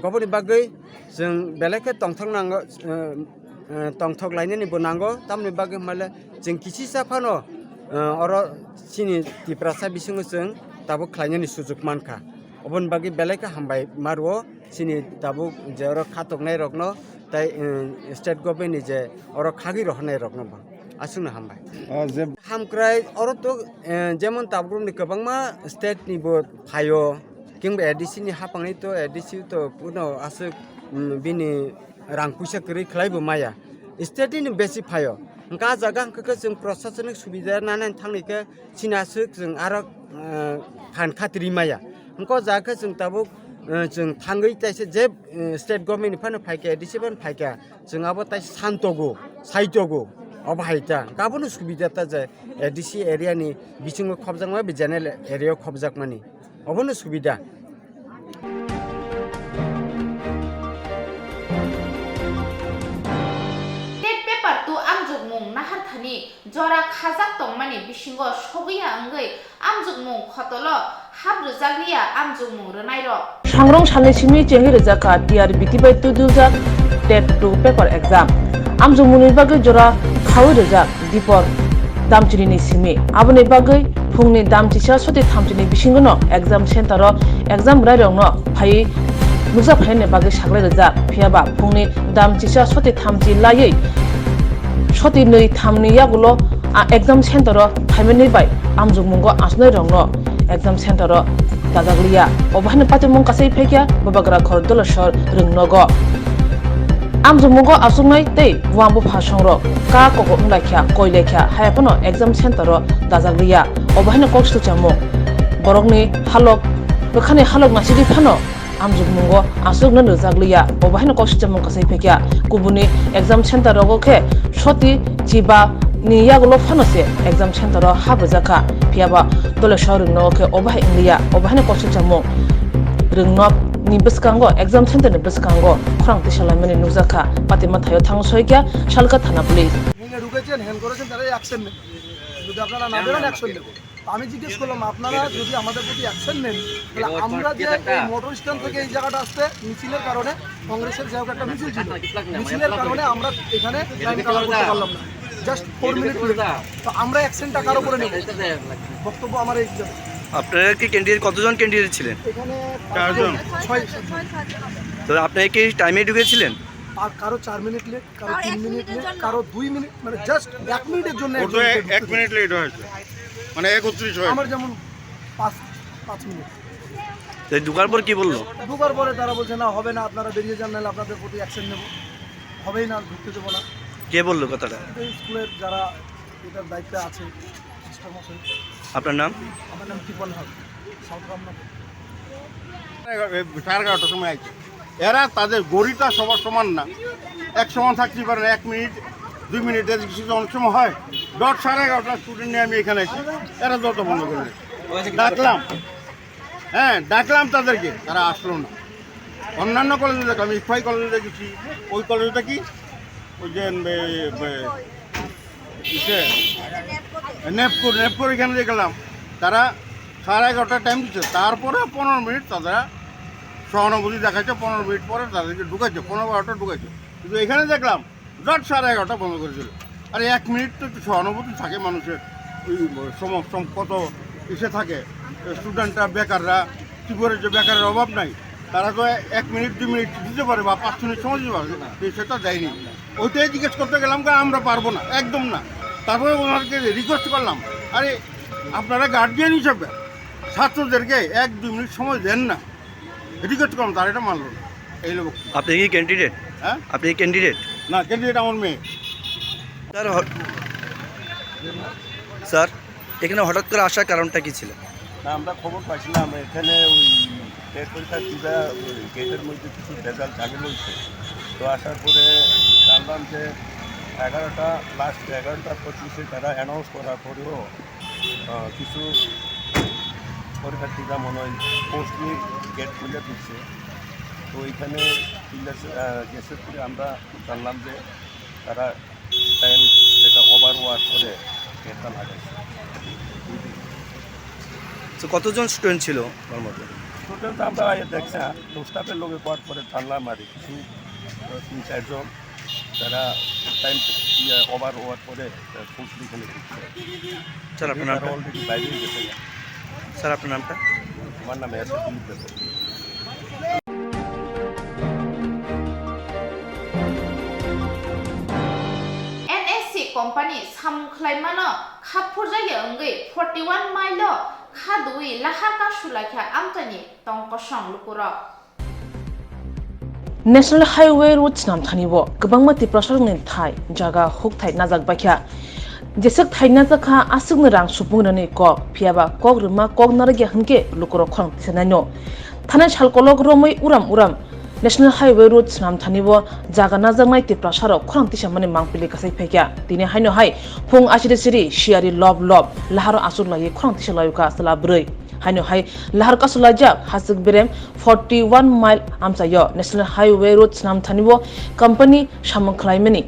Oboni bagwi chwng belai khe tongthok nango, eh, eh, tongthok lainani bo nango, tamoni bagwi hwnmale chwng kisisa phano, eh, oro chini Tiprasa bisingo chwng tabuk khlainani sujuk mankha. Oboni bagwi belai khe hambai ma rwo. Chini tabuk je oro khatoknai rokno tai, eh, state government ni je oro khagwi rohornai rokno bo aswkno hambai. Ah, je hamkrai oro to, eh, jemon tabuk romni kwbangma state ni bo phaio, kingba A D C ni haphangni to A D C to kuno aswk, mm, bini rang puisa kwrwi khlai bo maya, state ni besi phaio. Hwnkhe ah jaga hwnkhe khe chwng prosasonik subida nanani thangni khe chini aswk chwng aro, eh, phan khatri maya. Hwnkhe o jaga khe chwng tabuk, eh, chwng thangwi taisa je, eh, state government ni phano phaikha, A D C phano phaikha, chwng abo taisa santogo, saitogo, obo hai ta. Hwnkhe abono subida ta je A D C area ni bisingo khobjakma bai general area o khobjakmani. Obono subida. Test paper two amjokmung naharthani jora khajak tongmani bisingo sogwi ya wngwi amjokmung khotolo hap rwjakliya amjokmung rwnairok. Sangrong salni simi chengwi rwjakha T R B T bai tuduljak test two paper exam. Amjokmungni bagwi jora khawi rwjak. Dipor Damchini ni simi. Aboni bagwi phungni damchisa soti thamchini bisingono exam center o exam rwnairokno phaiwi nukjak phainani bagwi saklai rijak. Phiyaba phungni damchisa soti thamchi laiwi soti nwi thamni yagulo a exam center o phaimani bai amjokmungo achuknairokno exam center o dajak liya. Obo haino patimung kasai phaikha Bubagra khor Dolesor Rwngnogo. Amjokmungo achuknai tei buang bupha songrok ka koko wnglaikha, koilaikha, haiphano exam center o dajak liya. Obo haino kok swchamung. Borokni halok, bwkhani halok naisidi phano amjokmungo achukna rwjak liya. Obo haino kok swchamung kasai phaikha. Kubuni exam center rogo khe soti chiba ni yagulo phano se exam center o hap rwjak kha. Phiyaba Dolesor Rwngnogo khe obo hai wngliya, obo haino kok swchamung. Rwngnok ni bwskango, exam center ni bwskango khorang tisa laimani nukjak kha. Patima thaio thang soikha Salka thana police. এখানে ঢুকেছেন, হ্যান করেছেন, তারা অ্যাকশন নেবে। যদি আপনারা না বেরোন, অ্যাকশন নেবে। তো আমি জিজ্ঞেস করলাম, "আপনারা যদি আমাদের প্রতি অ্যাকশন নেন, তাহলে আমরা যে এই মোটর স্ট্যান্ড থেকে এই জায়গাটা আসতে মিছিলের কারণে, কংগ্রেসের যে হোক একটা মিছিল ছিল, মিছিলের কারণে আমরা এখানে লাইন কভার করতে পারলাম না, জাস্ট ফোর মিনিট লেট। তো আমরা অ্যাকশনটা কার উপরে নেব?" বক্তব্য আমার এই ছিল। আপনারা কি ক্যান্ডিডেট, কতজন ক্যান্ডিডেট ছিলেন? এখানে চারজন। ছয়। তো আপনারা কি টাইমে ঢুকেছিলেন? আর কারো চার মিনিট লেট, কারো তিন মিনিট লেট, কারো দুই মিনিট, মানে, জাস্ট এক মিনিটের জন্য ও তো একজনকে এক, এক ঢুকতে মিনিট লেট হয়েছে, মানে, একত্রিশ হয়েছে। আমার যেমন পাঁচ, পাঁচ মিনিট। তো এই ঢুকার পর কি বললো? ঢুকার পরে তারা বলছে, "না, হবে না, আপনারা বেরিয়ে যান, নাহলে আপনাদের প্রতি অ্যাকশন নেব, হবেই না, ঢুকতে দেবো না।" কে বললো কথাটা? এই স্কুলের যারা এটার দায়িত্বে আছে, মাস্টার মশাই। আপনার নাম? আমার নাম টিপন হক, সাউথ রামনগর। এগারো, সাড়ে এগারোটার সময় আইছে। এরা তাদের ঘড়িটা সবার সমান না, এক সমান থাকতে পারে না, এক মিনিট, দুই মিনিট, এর কিছু অনেক সময় হয়। ডট সাড়ে এগারোটা স্টুডেন্ট নিয়ে আমি এখানে আছি, এরা দরজা বন্ধ করে দেয়। ডাকলাম, হ্যাঁ, ডাকলাম তাদেরকে, তারা আসলো না। অন্যান্য কলেজে দেখলাম, ইকফাই কলেজে দেখেছি, ওই কলেজটা কি, ওই যে, এ, এ, ইসে, নেপকো, নেপকোর এখানে দেখলাম, তারা সাড়ে এগারোটার টাইম দিচ্ছে, তারপরে পনেরো মিনিট তারা সহানুভূতি দেখাচ্ছে, পনেরো মিনিট পরে তাদেরকে ঢুকাচ্ছে, পনেরো বারোটা ঢুকাচ্ছে। কিন্তু এখানে দেখলাম রাত সাড়ে এগারোটা বন্ধ করে দিল। আরে, এক মিনিট তো একটু সহানুভূতি থাকে মানুষের, ওই সম-, সম-, কত ইসে থাকে, স্টুডেন্টরা, বেকাররা, ত্রিপুরার যে বেকারের অভাব নাই, তারা তো এক মিনিট, দুই মিনিট দিতে পারে বা পাঁচ মিনিট সময় দিতে পারে, কিন্তু সেটা দেয়নি। ওইটাই জিজ্ঞেস করতে গেলাম, কয়, "আমরা পারবো না, একদম না।" তারপরে ওনাকে রিকোয়েস্ট করলাম, "আরে, আপনারা গার্জিয়ান হিসেবে ছাত্রদেরকে এক দুই মিনিট সময় দেন না।" রিকোয়েস্ট করলাম, তারা এটা মানলো না। এই লোক। আপনি কি ক্যান্ডিডেট? হ্যাঁ? আপনি কি ক্যান্ডিডেট? না, ক্যান্ডিডেট আমার মেয়ে। স্যার, হ-, স্যার, এখানে হঠাৎ করে আসার কারণটা কি ছিল? না, আমরা খবর পাইছিলাম এখানে ওই টেট পরীক্ষার দুটা ওই গেটের মধ্যে কিছু ভেজাল ঝামেলা হয়েছে। তো আসার পরে জানলাম যে এগারোটা, লাস্ট এগারোটা পঁচিশে তারা অ্যানাউন্স করার পরেও, আহ, কিছু পরীক্ষার্থীরা মনে হয় ফোর্সলি গেট খুলে দিচ্ছে। তো ওইখানে ইন্ডাস-, আহ, গেটের পরে আমরা জানলাম যে তারা টাইম যেটা ওভার ওয়ার্ক করে এটা লাগাইছে। তো কতজন স্টুডেন্ট ছিল ওর মধ্যে? স্টুডেন্ট তো আমরা আগে দেখছি, তো স্টাফের লোকে করার পরে জানলাম আর কি। কিছু, আহ, তিন চারজন তারা টাইম, ইয়ে, ওভার ওয়ার্ক করে, আহ, ফুড এখানে দিচ্ছে। স্যার, আপনার নামটা? তারা অলরেডি বাইরে গেছে। স্যার, আপনার নামটা? আমার নাম S A Dilip Deb. N S C company samung khlaimano kha phurjakya wngwi forty one mile o kha dui lahar ka sulaikha amchaini tong kosong lukurok. National Highway Road swnam thani o kwbangma Tiprasarokni thai jaga huk thai najak baikha. Jeswk thai najak kha aswkni rang supung rwnani kok, phiyaba kok rwma kok narwkya hwnkhe lukurok khorang tisanaino. Thanai sal kolok romwi uram uram National Highway Road swnam thani o jaga najaknai Tiprasarok khorang tisamani mangpili kasai phaikha. Tini haino hai phung asiri siri siyari lob lob laharo aswk laiwi khorang tisa laiyokha chwla bwrwi. Haino hai lahar kasu laijak hachwk berem forty one mile amchaio National Highway Road swnam thani o company samung khlaimani.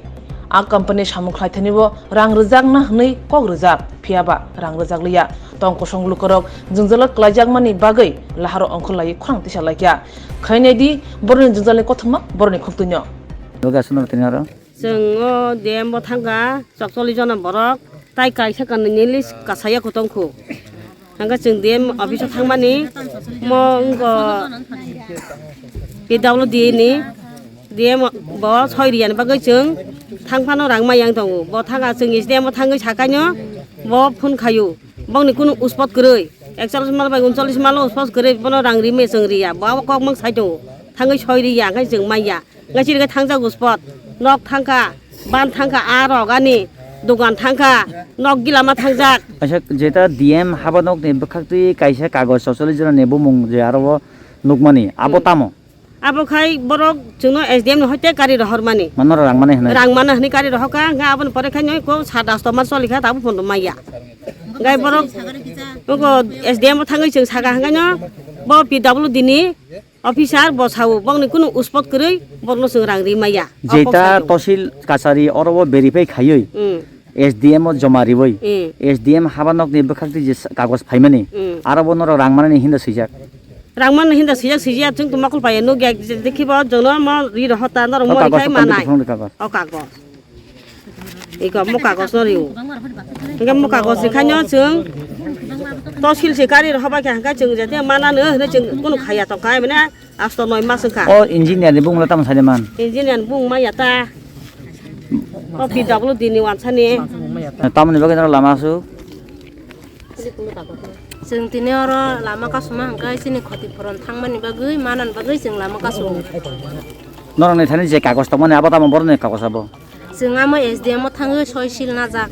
A company samung khlai thani o rang rwjakna hwnwi kok rwjak, phiyaba rang rwjak liya. Tong kosong lukurok jwngjalo klaijakmani bagwi laharo ongkhor laiwi khorang tisa laikha. Khainai di boroni jwngjalni kothoma boroni khuktuino. Loge aswk no tini aro. Chwng o D M o thangkha chokcholi jona borok, tai kaisa kanwi ni list kasaya kotong khu. Hwnkhe chwng D M office o thangmani mo wngkha P W D ni D M bo soi riyani bagwi chwng thang phano rang maya wng tongo. Bo thangkha chwng S D M o thangwi sakaino bo phone khaio. Bongni kunu uspot kwrwi ekchollis mal bai unsollis malo uspot kwrwi bono rang rimwi chwng riya. Bo abo kok mang sai tongo. Thangwi soi riya hwnkhe chwng maya. Ngaisiri khe thangjak uspot, nok thangkha, ban thangkha, a rok ani dogan thangkha, nok gilama thangjak. Kaisa jeta D M haba nokni bwkhaktwi kaisa kagoj chokcholi jora ni bumung je aro o nukmani, abo Hmm. tamo? Abo khai borok chwngno S D M ni hoite kari rohormani. Mano rang mani hwnwi? Rang mano hwnwi kari rohorkha, hwnkhe aboni pore khai noi ko sat asto mar choli kha, tabuk pondo maya. Hwnkhe borok nugo S D M o thangwi chwng sakha, hwnkhe no bo P W D ni Officer bo sao, bongni kunu uspot kwrwi borokno chwng rang ri maya. Jeta tosil kachari oro o verify khaiwi, Hmm. S D M o joma riwi, Hmm. S D M haba nokni bwkhakti je sa-, kagoj phaimani, Hmm. aro bo norok rang manani hinda swijak. Rang manani hinda swijak, swijak chwng tong mokol paiya nukya, je-, dekhibo jono mo ri rohota norok O mo kagoj rikhai to manai. Phunukdi kagoj. O kagoj. Iko mo kagos no rio. Hingke mo kagos rikhaino chwng tosil se kari rohor bai kha hingke chwng jate manano hino chwng kunu khaya tongkha mane asto noi mas wngkha. O engineer ni bumung le tamo sani man? Engineer ni bumung ma yata. O P W D ni wansani. Tamoni bagwi no lama aswk? Chwng tini oro lama kasuma hingke chini khoti phuron thangmani bagwi manani bagwi chwng lama kasu. Norokni thani je kagos tongmani abo tamo borokni kagos abo? Chwng amo S D M o thangwi soi sil najak.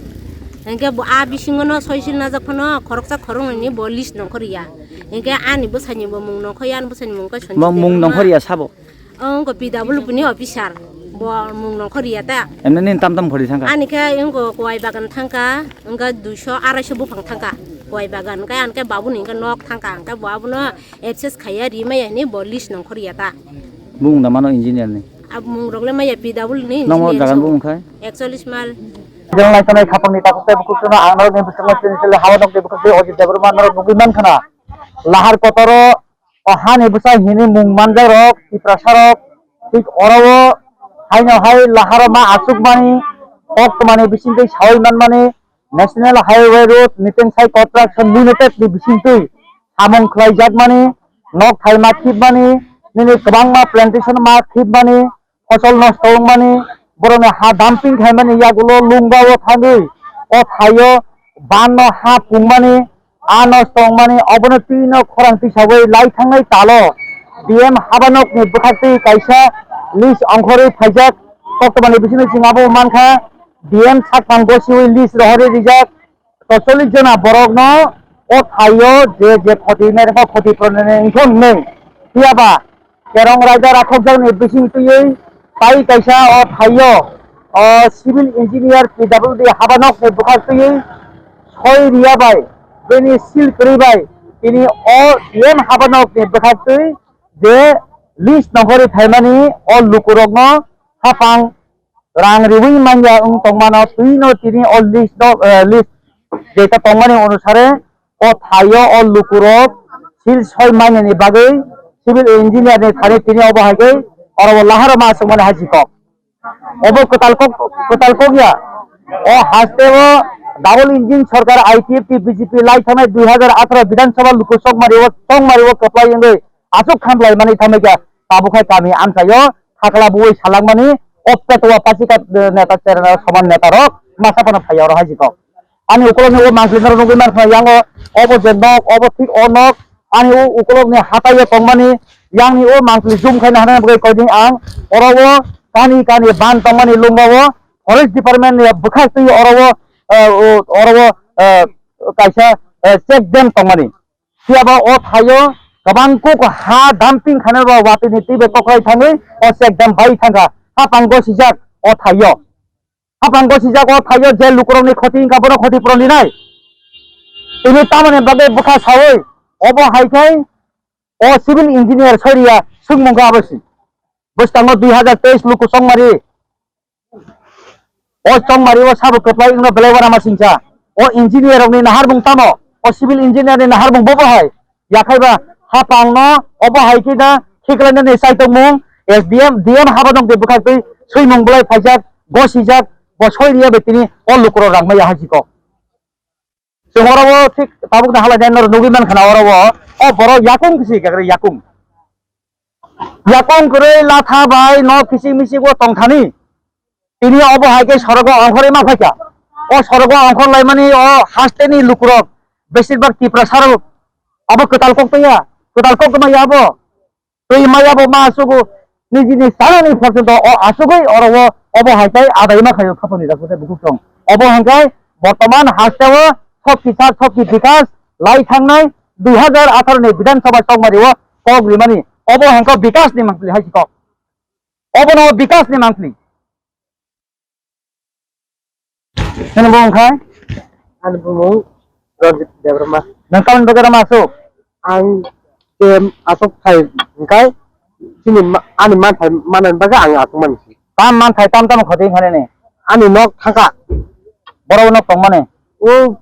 Hingke bo a bisingo no soi sil najak phano khoroksa khoroknwi ni bo list nongkhor ya. Hingke ani bwsai ni bo mung nongkhor ya, ani bwsai ni mung khe Sonjit Debbarma. Mung nongkhor ya sabo? Wngkha P W D ni officer. Bo mung nongkhor ya ta. Emne nini tam tam khori thangkha? Ani khe wngkha Kuwai Bagan thangkha, wngkha duiso araiso buphang thangkha. Kuwai Bagan khe ani khe babu ni hingke nok thangkha, hingke bo abono abscess khaiya rimaya hinwi bo list nongkhor ya ta. Bumung da mano engineer ni? Abumung rok le maya P W ni engineer. Nomo jagan so. Bumung khai? Ekchollis mal. Jeng lai tonai khapang ni takhuk tei bukhuk chwngno ang norok ni bwskango chini chili hawa nok tei bukhuk tei Ajit Debbarma norok nugwi man khana. Lahar kotoro o hani bwsa hini mung manjak rok Tiprasa rok thik oro o haino hai lahar o ma achuk mani kok tmani bising tei sawi man mani National Highway Road Nitensai Construction Limited ni bisingtwi samung khlaijakmani, nok thaima khibmani, nini kwbangma plantation ma khibmani, fosol nosto wngmani, borokni ha dumping khaimani yagulo Lungba o thangwi o thaio ban no ha pungmani, a nosto wngmani, obono twi no khorang tisagwi lai thangnai talo D M habanokni bwkhaktwi kaisa list ongkhorwi phaijak, koktwmani bisingtwi chwng abo mankha D M sakphang gosiwi list rohorwi rijak. Totally jona borokno o thaio je je khoti nai rokha khoti puroni wngkha hwnwi. Phiya ba Kerong raida rakhokjakni bising twiwi tai kaisa o thaio o civil engineer P W D habanokni bwkhak twiwi soi riya bai bini seal kwrwi bai tini o D M habanokni bwkhak twi je list nongkhorwi phaimani o lukurokno hapang rang riwi manya wng tongmano twino tini o list no, eh, list jeta tongmani onusare o thaio o lukurok sil soi manyani bagwi civil engineer ni thani tini obo hai khe oro bo laharo ma aswkmani hai si kok. Obo kwtal kok, kwtal kok ya. O haste o double engine sorkar I P F T B J P lai thanai dui hajar atharo Bidhan Sabha luku chokmari o chongmari o kwplai wngwi aswk khamlai mani thamwi kha tabuk hai kami amchaio thakla buwi salangmani o petwa pachika, eh, neta cherna soman neta rok masa phano phaiya oro hai si kok. Ani ukulokni o mangpili norok nugwi mankha yango obo je nok obo thik o nok ani o ukolokni hataio tongmani, yangni o mangpili zoom khaina hwnani bagwi koiding ang oro o kani kani ban tongmani lungao forest department ni bwkhak twi oro o, eh, o, oro o, eh, kaisa, eh, check dam tongmani. Phiya ba o thaio kwbang kuk ha dumping khainai ba watwi ni twi bai koklai thangwi o check dam bai thangkha. Hapang gosijak o thaio. Hapang gosijak o thaio je lukurokni khoti wngkha bono khoti puron rinai. Tini tamoni bagwi bwkha saui obo hai khe o civil engineer soiriya swngmung kha abo si. Bwskango dui hazar teis luku chongmari. O chongmari o sabo kwplai wngno belai uanama singcha. O engineer rokni naharmung tamo? O civil engineer ni naharmung bobo hai. Yakhaiba hapangno obo hai khe da khiklainani chaitokmung S D M, D M haba dongtwi bwkhaktwi swimung belai phaijak, gosijak, bo soiriya bai tini o lukurok rangmaya hai si kok. Chwng oro o thik tabuk da halai nai norok nugwi mankha na oro o, o borok yakung kisi kakre yakung. Yakung kwrwi latha bai no kisi misi o tongthani. Tini obo hai khe sorogo ongkhorwi ma phaikha. O sorogo ongkhor laimani o hasteni lukurok besibak Tiprasa rok abo kwtal kok tongya, kwtal kok tongma ya abo. Twi maya bo ma asugo nijini sanani porjonto o asugwi oro o obo hai khe adai ma khaio khapani dakhutai bukhuk song. Obo hwnkhe bortoman hasteo sokki sat sokki bikas lai thangnai dui hazar atharo ni Bidhan Sabha chongmari o kok rimani. Obo hwnkhe bikas ni mangpili hai si kok. Obono bikas ni mangpili. Nini bumung khai? Ani bumung Ranjit Debbarma. Nang tamni bagwi rama asuk? Ang tem asuk khai khai chini ma-, ani manthai manani bagwi ang asuk mani. Tam manthai tam tam khoti khani ni? Ani nok thangka. Borok nok tong mani? O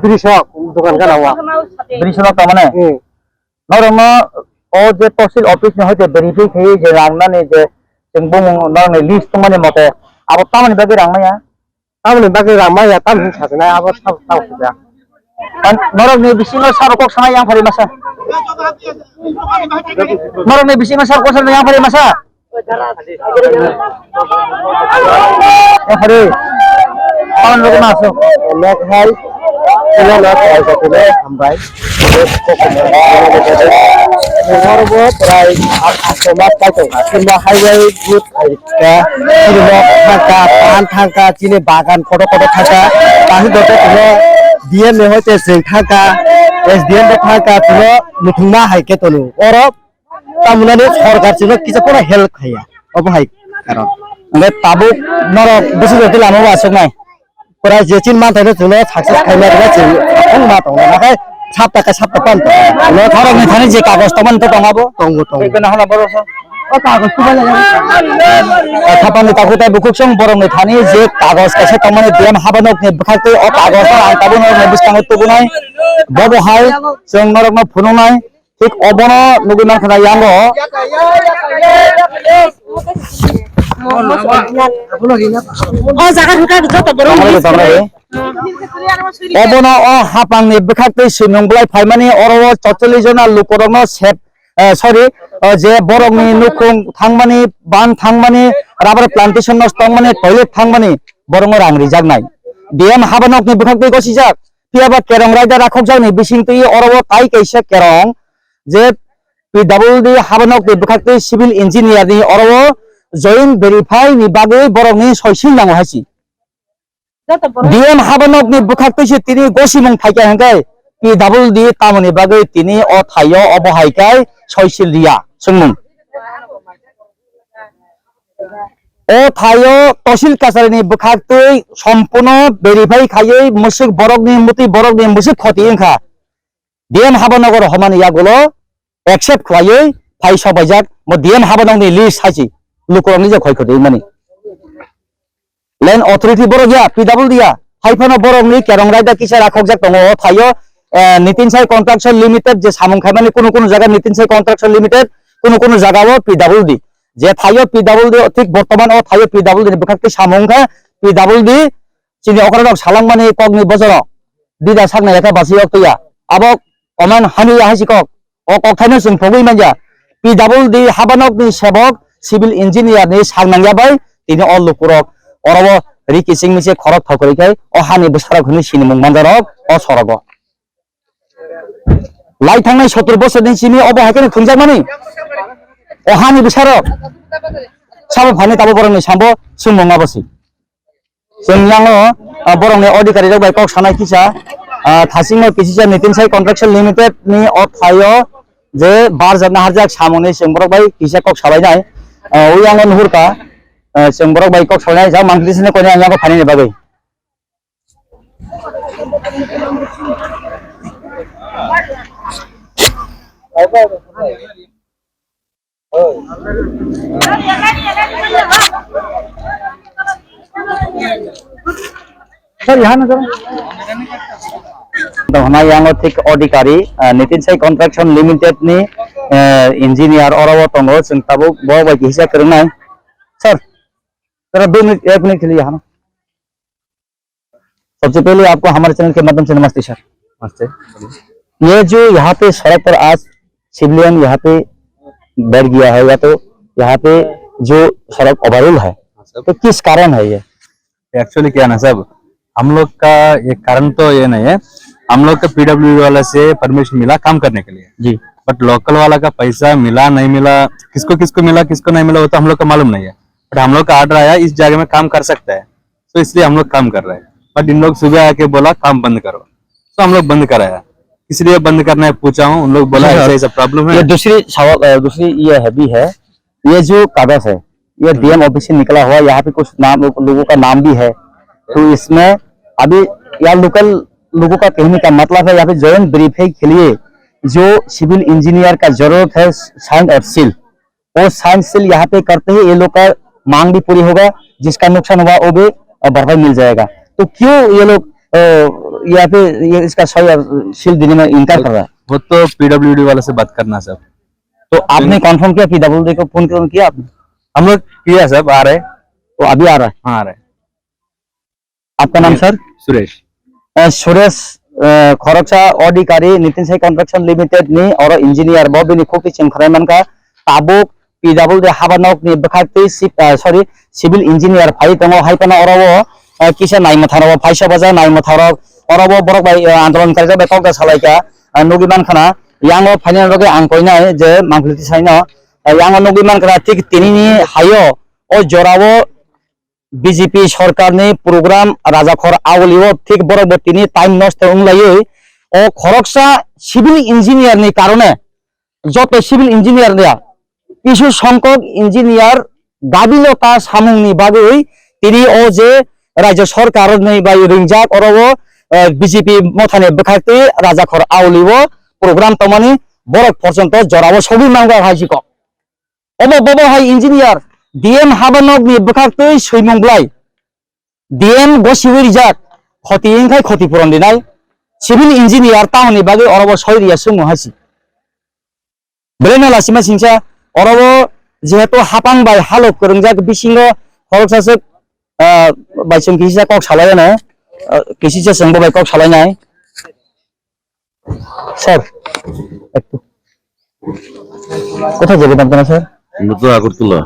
Brisok dogan gana wa. Brisok tong mani? Hmm. Norokno o je tosil office ni hoite verify khe je rang nani je chwng bumung norokni list tongmani mote abo tamoni bagwi rang maya? Tamoni bagwi rang maya tamni sajana abo sab tang sida. Norokni bisingo sabo kok sana yang phari masa. Norokni bisingo sabo kok sana yang phari masa. Ehari, pawan bagwi ma asuk? Nek hai, ila no thaisa tile hambai. Norbo trai asoma tai tongkha. Sima highway good hai ka. Sima thangka, pan thangka, chini bagan koto koto thangka. Tangwi doto tile D M ni hoite seng thangka, S D M bo thangka, tile muthungma hai ke tonu. Oro Tamunani sorkar chwngno kisa phano help khaiya, obo hai karon. Hwnkhe tabuk norok bwswk jotwi lama o aswknai. Pura je chini manthaino chwngno success khaima rwna chwng wng ma tongo, nakhai sapta khe sapta pan tongo. Norokni thani je kagoj tongmani to tongo abo? Tongo, tongo. O kagoj tubai lai. Khapangni takhuk tai bukhuk song borokni thani je kagoj kaisa tongmani D M habanokni bwkhaktwi o kagoj no ang tabuk norokni bwskango tubunai. Bobo hai chwng norokno phunuknai. Thik obono nugwi mankha na yango. O jaga hwnkha joto borok Tongmani list tongmani. Obono o hapangni bwkhaktwi swimung bwlai phaimani oro o chotolish jona lukurokno sep, eh, sorry, o je borokni nukhung thangmani, ban thangmani, rubber plantation no tongmani, toilet thangmani borokno rang rijaknai. D M habanokni bwkhaktwi gosijak. Phiya ba kerong raida rakhokjakni bisingtwi oro o tai kaisa kerong je P W D habanokni bwkhaktwi civil engineer ni oro o join verify ni bagwi borokni soisil nango hai si. D M habanokni bwkhaktwi se tini gosimung phaikha hwnkhe P W D tamoni bagwi tini o thaio obo hai khe soisil riya swngmung. O thaio tosil kacharini bwkhaktwi sompuno verify khaiwi mwswk borokni mutwi borokni mwswk khoti wngkha. D M Habanagar homani yagulo accept khwlaiwi phai sobaijak mo D M Habanagni list hai si lukurokni je khoi khoti mani. Land authority borok ya, P W D ya, hai phano borokni kerong raida kisa rakhokjak tongo o thaio, eh, Nitin Sai Construction Limited je samung khaimani kunu kunu jaga Nitin Sai Construction Limited, kunu kunu jaga o P W D. Je thaio P W D thik bortoman o thaio P W D ni bwkhak twi samung kha P W D chini okra rok salangmani kokni bojoro dida sakna yakha basi yok twi ya. Abo oman hani ya hai si kok. O kokthaino chwng phogwi manya. P W D habanokni sebok civil engineer ni sak nangya bai tini o lukurok oro o ri kiching miching khorok thok kwrwi khai o hani bwsarok hwnwi sinimung manjarok o sorogo. Lai thangnai sottor bosor ni simi obo hai kheno thwngjakmani? O hani bwsarok sabo phani tabo borokni sambo swngmung abo se. Chwng yango, ah, borokni adhikari rok bai kok sanai kisa, ah, thasingno kisisa Nitin Sai Construction Limited ni o thaio je barjakna harjak samungni chwng borok bai kisa kok salainai. Ah, o yango nuhurkha, ah, chwng borok bai kok salainai jak mangpili sini koinai ang yango phainani bagwi. Sir, yahan sir. Dohna yango thik adhikari, ah, Nitin Sai Construction Limited ni, eh, engineer oro o tongo, chwng tabuk bo bai kisa kwrwngnai. Sir, sir, dui minute, ek minute ke liye yahan. सबसे पहले आपको हमारे चैनल के माध्यम से नमस्ते सर। नमस्ते, बोलिए। ये जो यहाँ पे सड़क पर आज सिविलियन यहाँ पे बैठ गया है या तो यहाँ पे जो सड़क ओवरहोल है, हाँ सर। तो किस कारण है ये? एक्चुअली क्या है ना साहब, हम लोग का एक कारण तो ये नहीं है, हम लोग का पीडब्ल्यूडी वाला से परमिशन मिला काम करने के लिए। जी। बट लोकल वाला का पैसा मिला नहीं मिला, किसको किसको मिला किसको नहीं मिला, वो तो हम लोग का मालूम नहीं है। बट हम लोग का ऑर्डर आया, इस जगह में काम कर सकता है, तो इसलिए हम लोग काम कर रहे हैं। बट इन लोग सुबह आके बोला काम बंद करो, तो हम लोग बंद कराया। इसलिए बंद करना है पूछा हूँ, उन लोग बोला जी सर। ऐसा ऐसा प्रॉब्लम है। ये दूसरी सवाल, अ, दूसरी ये है भी है, ये जो कागज है, ये हम्म। डीएम ऑफिस से निकला हुआ, यहाँ पे कुछ नाम, लोगों का नाम भी है, तो इसमें अभी यहाँ लोकल लोगों का कहने का मतलब है, यहाँ पे ज्वाइंट वेरीफाई के लिए जो सिविल इंजीनियर का जरूरत है, साइन और सील, वो साइन सील यहाँ पे करते ही ये लोग का मांग भी पूरी होगा, जिसका नुकसान हुआ वो भी, अ, भरपाई मिल जाएगा। तो क्यों ये लोग, अ, यहाँ पे ये इसका सही और सील देने में इनकार कर रहा है? वो तो पीडब्ल्यूडी वाला से बात करना सर। तो आपने कंफर्म किया, पीडब्ल्यूडी को फोन किया आपने? हम लोग किया सर, आ रहे। तो अभी आ रहा है? हाँ, आ रहे। Apka nam, sir? Suresh. Eh, Suresh, eh, khoroksa adhikari Nitin Sai Construction Limited ni oro engineer bo bini khukti chwng khwnai mankha. Tabuk P W D habanok ni bwkhak twi si-, eh, sorry, civil engineer phai tongo, hai phano oro o, eh, kisa naimwthang rok phai sobaja naimwthang rok oro o borok bai, eh, andolon kaijak bai kok da salaikha, eh, nugwi mankha na. Yang o phainani bagwi ang koinai je mangpili tisaino, eh, yang o nugwi mankha na thik tini ni hai o, o jora o B J P sorkarni program Rajakhor Auli o thik borok bo tini time nosto wng laiwi o khoroksa civil engineer ni karone joto civil engineer ya kisu songkok engineer gabilota samungni bagwi tini o je rajya sorkar ni bai ringjak oro o, eh, B J P mothani bwkhaktwi Rajakhor Auli o program tongmani borok porjonto jorao sogwi mangwk hai si kok. Obo bobo hai engineer, D M habanokni bwkhaktwi swimung bwlai. D M gosiwi rijak, khoti wngkhai khoti puron rinai. Civil engineer tamoni bagwi orobo soi riya swngmung hai si. Belai no lachima singsa, orobo jehetu hapang bai halok kwrwngjak bisingo khoroksa swk, ah, bai chwng kisisa kok salai ano, ah, kisisa chwng bo bai kok salai nai. Sir, একটু। কোথায় যাবেন আপনারা, স্যার? আমরা তো আগরতলা।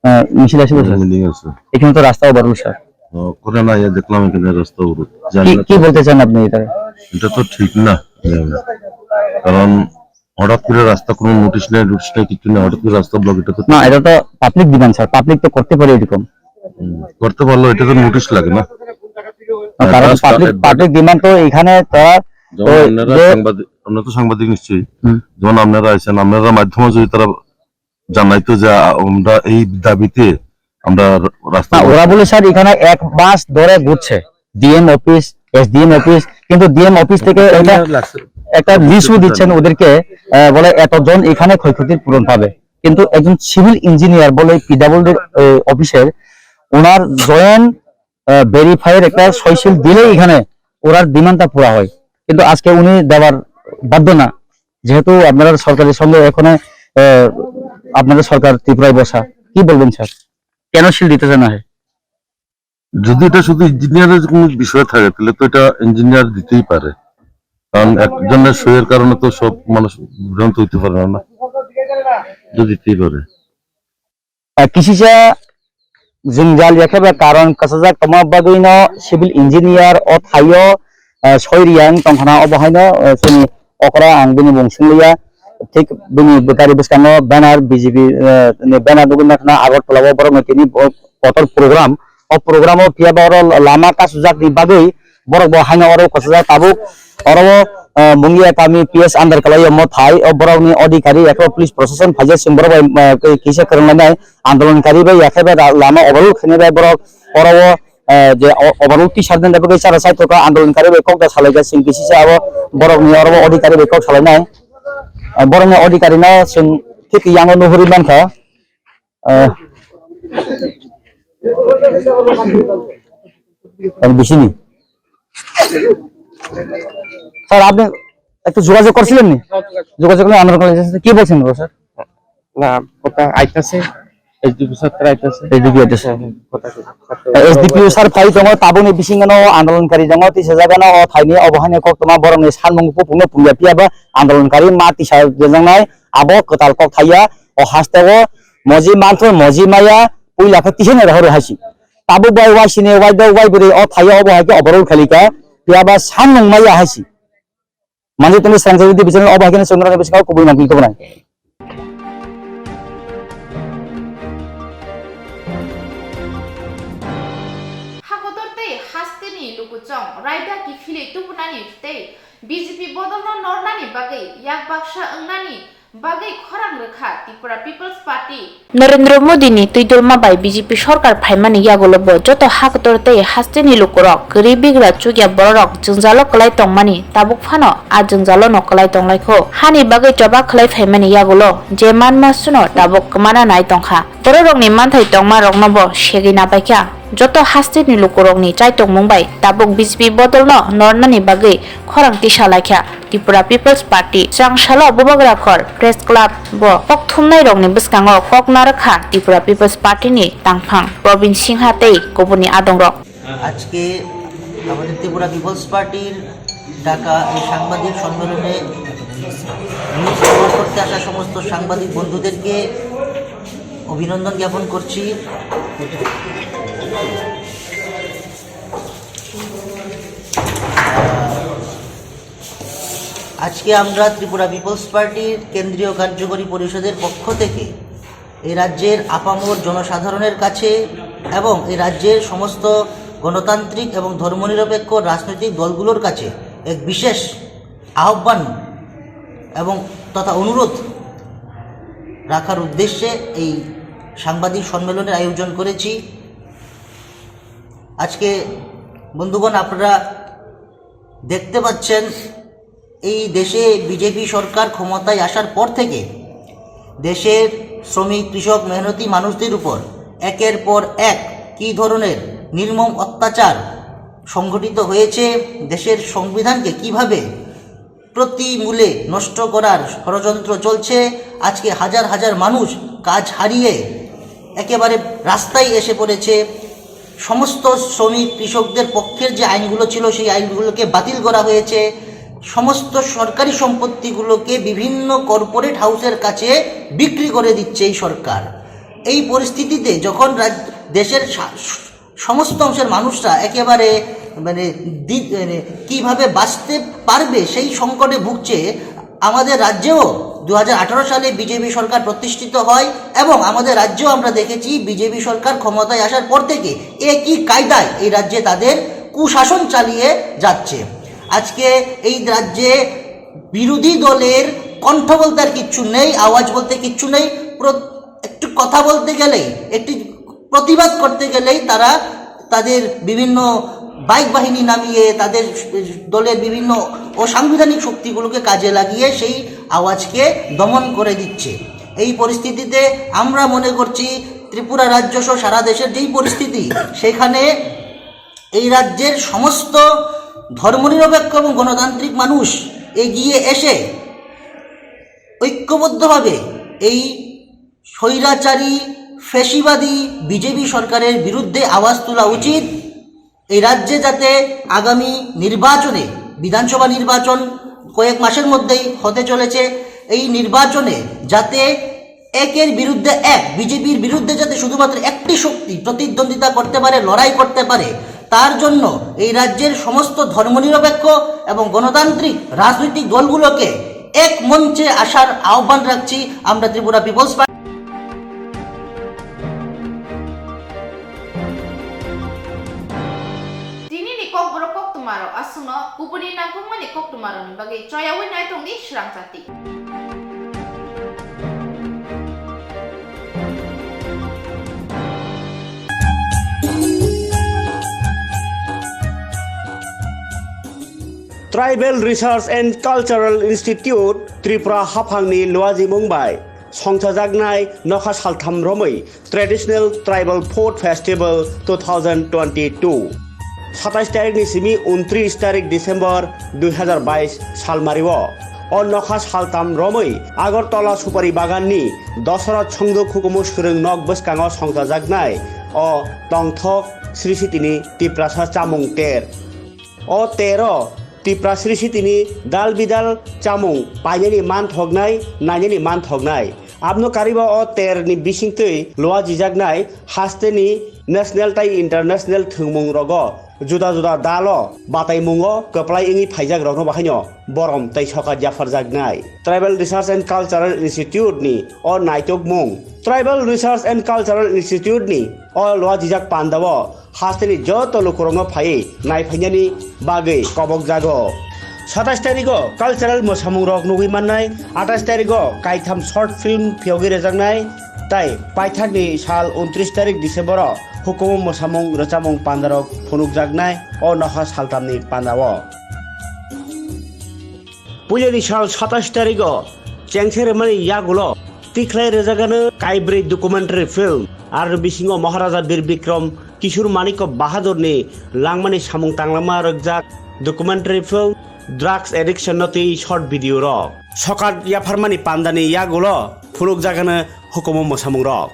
আহ, মিছিল আসবে, sir? Meeting আছে। এখানে তো রাস্তা ওভারলোড, স্যার। ও, করে না, ইয়ে দেখলাম এখানে রাস্তা অবরোধ। জানি কি, না কি তো। বলতে চান আপনি এটা? এটা তো ঠিক না, কারণ হঠাৎ করে রাস্তা কোনো নোটিশ নেই, নোটিশ নেই, কিছু নেই, হঠাৎ করে রাস্তা ব্লক, এটা তো না, এটা তো পাবলিক ডিমান্ড, স্যার, পাবলিক তো করতে পারে এরকম। হুম, করতে পারলেও এটা তো নোটিশ লাগে না। না, কারণ রাস্তা পাবলিক, এটা পাবলিক ডিমান্ড তো এখানে তারা যেমন ওই আপনারা যে সাংবাদিক, আপনারা তো সাংবাদিক নিশ্চয়ই, হুম। যেমন আপনারা আছেন, আপনারা মাধ্যমে যদি তারা জানাইতো যে, আ, আমরা এই দাবিতে আমরা রাস্তা না, ওরা বলে, স্যার, এখানে এক মাস ধরে ঘুরছে, ডিএম অফিস, এসডিএম অফিস, কিন্তু ডিএম অফিস থেকে এটা লাগছে। একটা লিস্টও দিচ্ছেন ওদেরকে, আহ, বলে এতজন এখানে ক্ষয়ক্ষতির পূরণ পাবে, কিন্তু একজন সিভিল ইঞ্জিনিয়ার বলে পিডাব্লিউডির, আহ, অফিসের ওনার জয়েন্ট, আহ, ভেরিফাইয়ের একটা সই সিল দিলেই এখানে ওনার ডিমান্ডটা পুরা হয়, কিন্তু আজকে উনি দেওয়ার বাধ্য না, যেহেতু আপনারা সরকারের সঙ্গে এখানে, আহ, আপনাদের সরকার ত্রিপুরায় বসা। কি বলবেন স্যার, কেন সিল দিতে চান না? যদি এটা শুধু ইঞ্জিনিয়ারের কোনো বিষয় থাকে, তাহলে তো এটা ইঞ্জিনিয়ার দিতেই পারে, কারণ একজনের সইয়ের কারণে তো সব মানুষ বিভ্রান্ত হইতে পারে না, না? এটা দিতেই পারে। Ah, kisisa jwngjal ya khe ba karon kwchajak tongma bagwi no civil engineer o thaio, ah, soi riyang tongkhana obo haino, ah, chini Okra ang bini mung singliya, thik bini gari bwskango banner, B J P, eh, ni banner nugwi mankha Agartala o borok ni tini bo-, kotor program. O program o phiya ba oro lama kasujak ni bagwi borok bo haino oro kwchajak tabuk. Oro o, eh, Mungia kami P S under kalai o mothai o borok ni adhikari ekro police proshashan phaijak, chwng borok bai, eh, kisa kwrwng lainai, andolonkari bai yakhai bai ra-, lama overload khainai bai borok oro o, eh, je o-, overload tisar den bai chara sai thokha, andolonkari bai kok da salai kha, chwng kisi se abo borok ni oro o adhikari bai kok salainai. Eh, borok ni adhikari no chwng thik yang o nuhuri mankha. আহ, আমি বেশি নি। স্যার, আপনি একটু যোগাযোগ করছিলেন নি? যোগাযোগ করলে আন্দোলন করেন। কি বলছেন গো, স্যার? না, কথা আইতাছে, S D P স্যার আইতাছে। S D P আইতাছে। হ্যাঁ, হ্যাঁ, কথা কই। S D P sir phai tongo, tabukni bisingano andolonkari tongo, tisa jagano o thaini obo haino koktwma borokni sanmung bupungno pungya phiya ba andolonkari ma tisa rejaknai abo kwtal kok thaiya. O hasteo moji manthor, moji maya, puila khe tisane rohor hai si. Tabuk bai waisine, waidok, waibwrwi o thaio obo hai khe overall khali kha, phiya ba sanmung maya hai si. Manjak tongwi srangsa division obo hai khe chwng norokni bisingo kubui mangpili tubunai. Hakotor tei hasteni lukuchong raida kiphilwi tubunani tei B J P bodolno nornani bagwi yak baksa wngnani bagwi khorang rwkha Tripura People's Party. Narendra Modi ni twidulma bai B J P sorkar phaimani yagulo bo joto haktor tei hasteni lukurok, kwrwi bigra chukya bororok jwngjalo kwlai tongmani tabuk phano a jwngjalo no kwlai tonglaikho. Hani bagwi choba khwlai phaimani yagulo je manma suno tabuk kwmana nai tongkha. Bororokni manthai tongmarokno bo segwi napaikha. Joto hasteni lukurokni chaitokmung bai tabuk B J P bodolno nornani bagwi khorang tisa laikha Tripura People's Party. Chwrangsalo Bubagra Khor Press Club bo kok thumnairokni bwskango kok narwkha Tripura People's Party ni tangphang Probin Singha tei kubuni adongrok. আজকে আমাদের ত্রিপুরা পিপলস পার্টির ডাকা এই সাংবাদিক সম্মেলনে news cover করতে আসা সমস্ত সাংবাদিক বন্ধুদেরকে অভিনন্দন জ্ঞাপন করছি। আজকে আমরা ত্রিপুরা পিপলস পার্টির কেন্দ্রীয় কার্যকরী পরিষদের পক্ষ থেকে এই রাজ্যের আপামর জনসাধারণের কাছে এবং এই রাজ্যের সমস্ত গণতান্ত্রিক এবং ধর্মনিরপেক্ষ রাজনৈতিক দলগুলোর কাছে এক বিশেষ আহ্বান এবং তথা অনুরোধ রাখার উদ্দেশ্যে এই সাংবাদিক সম্মেলনের আয়োজন করেছি। আজকে বন্ধুগণ, আপনারা দেখতে পাচ্ছেন, এই দেশে বিজেপি সরকার ক্ষমতায় আসার পর থেকে দেশের শ্রমিক, কৃষক, মেহনতি মানুষদের উপর একের পর এক কী ধরনের নির্মম অত্যাচার সংঘটিত হয়েছে, দেশের সংবিধানকে কিভাবে প্রতি মূলে নষ্ট করার ষড়যন্ত্র চলছে। আজকে হাজার হাজার মানুষ কাজ হারিয়ে একেবারে রাস্তায় এসে পড়েছে। সমস্ত শ্রমিক কৃষকদের পক্ষের যে আইনগুলো ছিল, সেই আইনগুলোকে বাতিল করা হয়েছে। সমস্ত সরকারি সম্পত্তিগুলোকে বিভিন্ন কর্পোরেট হাউসের কাছে বিক্রি করে দিচ্ছে এই সরকার। এই পরিস্থিতিতে যখন রাজ-, দেশের সা-, সমস্ত অংশের মানুষরা একেবারে মানে দি-, মানে কিভাবে বাঁচতে পারবে সেই সংকটে ভুগছে। আমাদের রাজ্যেও দু হাজার আঠারো সালে বিজেপি সরকার প্রতিষ্ঠিত হয় এবং আমাদের রাজ্যেও আমরা দেখেছি বিজেপি সরকার ক্ষমতায় আসার পর থেকে একই কায়দায় এই রাজ্যে তাদের কুশাসন চালিয়ে যাচ্ছে। আজকে এই রাজ্যে বিরোধী দলের কণ্ঠ বলতে আর কিচ্ছু নেই, আওয়াজ বলতে কিচ্ছু নেই। প্র-, একটু কথা বলতে গেলেই, একটি প্রতিবাদ করতে গেলেই তারা তাদের বিভিন্ন বাইক বাহিনী নামিয়ে, তাদের দলের বিভিন্ন অসাংবিধানিক শক্তিগুলোকে কাজে লাগিয়ে সেই আওয়াজকে দমন করে দিচ্ছে। এই পরিস্থিতিতে আমরা মনে করছি, ত্রিপুরা রাজ্য সহ সারা দেশের যেই পরিস্থিতি, সেখানে এই রাজ্যের সমস্ত ধর্মনিরপেক্ষ এবং গণতান্ত্রিক মানুষ এগিয়ে এসে ঐক্যবদ্ধভাবে এই স্বৈরাচারী, ফ্যাসিবাদী বিজেপি সরকারের বিরুদ্ধে আওয়াজ তোলা উচিত। এই রাজ্যে যাতে আগামী নির্বাচনে, বিধানসভা নির্বাচন কয়েক মাসের মধ্যেই হতে চলেছে, এই নির্বাচনে যাতে একের বিরুদ্ধে এক, বিজেপির বিরুদ্ধে যাতে শুধুমাত্র একটি শক্তি প্রতিদ্বন্দ্বিতা করতে পারে, লড়াই করতে পারে, তার জন্য এই রাজ্যের সমস্ত ধর্মনিরপেক্ষ এবং গণতান্ত্রিক রাজনৈতিক দলগুলোকে এক মঞ্চে আসার আহ্বান রাখছি আমরা Tripura people's party. Tini ni kokborok koktwmarok aswkno kubuni nangkukmani koktwmarokni bagwi choyaui naitokni srang chati. Tribal Research and Cultural Institute Tripura haphangni luajimung bai songchajaknai nokha saltham romwi Traditional Tribal Food Festival two thousand twenty-two. Satais tarikni simi untris tarik December dui hazar bais salmario. O nokha saltham romwi Agartala Supari Baganni Dosoroth Songduk hukumu swrwng nok bwskango songchajaknai o tongthok Srisitini Tiprasa chamung ter. O tero Tipra Srisitini dal bidal chamung painani manthoknai, nainani manthoknai. Abno kariba o terni bisingtwi luajijaknai hasteni national tai international thwngmung rogo juda juda dalo bataimungo kwplai wngwi phaijak rokno bahaino borom tei sokat yapharjaknai. Tribal Research and Cultural Institute ni o naitokmung. Tribal Research and Cultural Institute ni o luajijak pandao hasteni joto lukurokno phaiwi naiphainani bagwi kobokjago. Satais tarigo cultural mwsamungrok nugwi mannai, atais tarigo kaitham short film phiyogwi rwjaknai, tai paithakni sal untris tarik Decembero hukumu mwsamung rwchapmung pandarok phunukjaknai o nokha saltamni pandao. Puilani sal satais tarigo chengse rwmani yagulo tikhlai rwjagano kaibrwi documentary film, aro bisingo Maharaja Bir Bikram Kishore Manikya Bahadurni langmani samung tanglama rwkjak documentary film, drugs addiction no twi short video rok. Sokat yapharmani pandani yagulo phunukjagano hukumu mwsamungrok.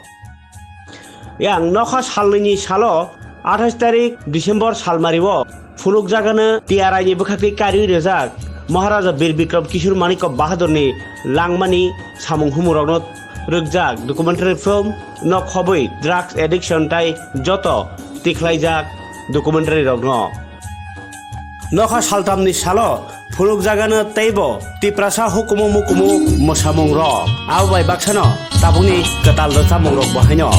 Yang nokha salnwini salo athais tarik December salmario phunukjagano T R I ni bwkhakni kariwi rwjak Maharaja Bir Bikram Kishore Manikya Bahadurni langmani samung humurokno rwkjak documentary film no khobwi drugs addiction tai joto tikhlaijak documentary rokno. Nokha saltamni salo phunukjagano teibo Tiprasa hukumu mukumu mwsamung rok. Abo bai baksano tabukni kwtal rwchapmung rok bo haino.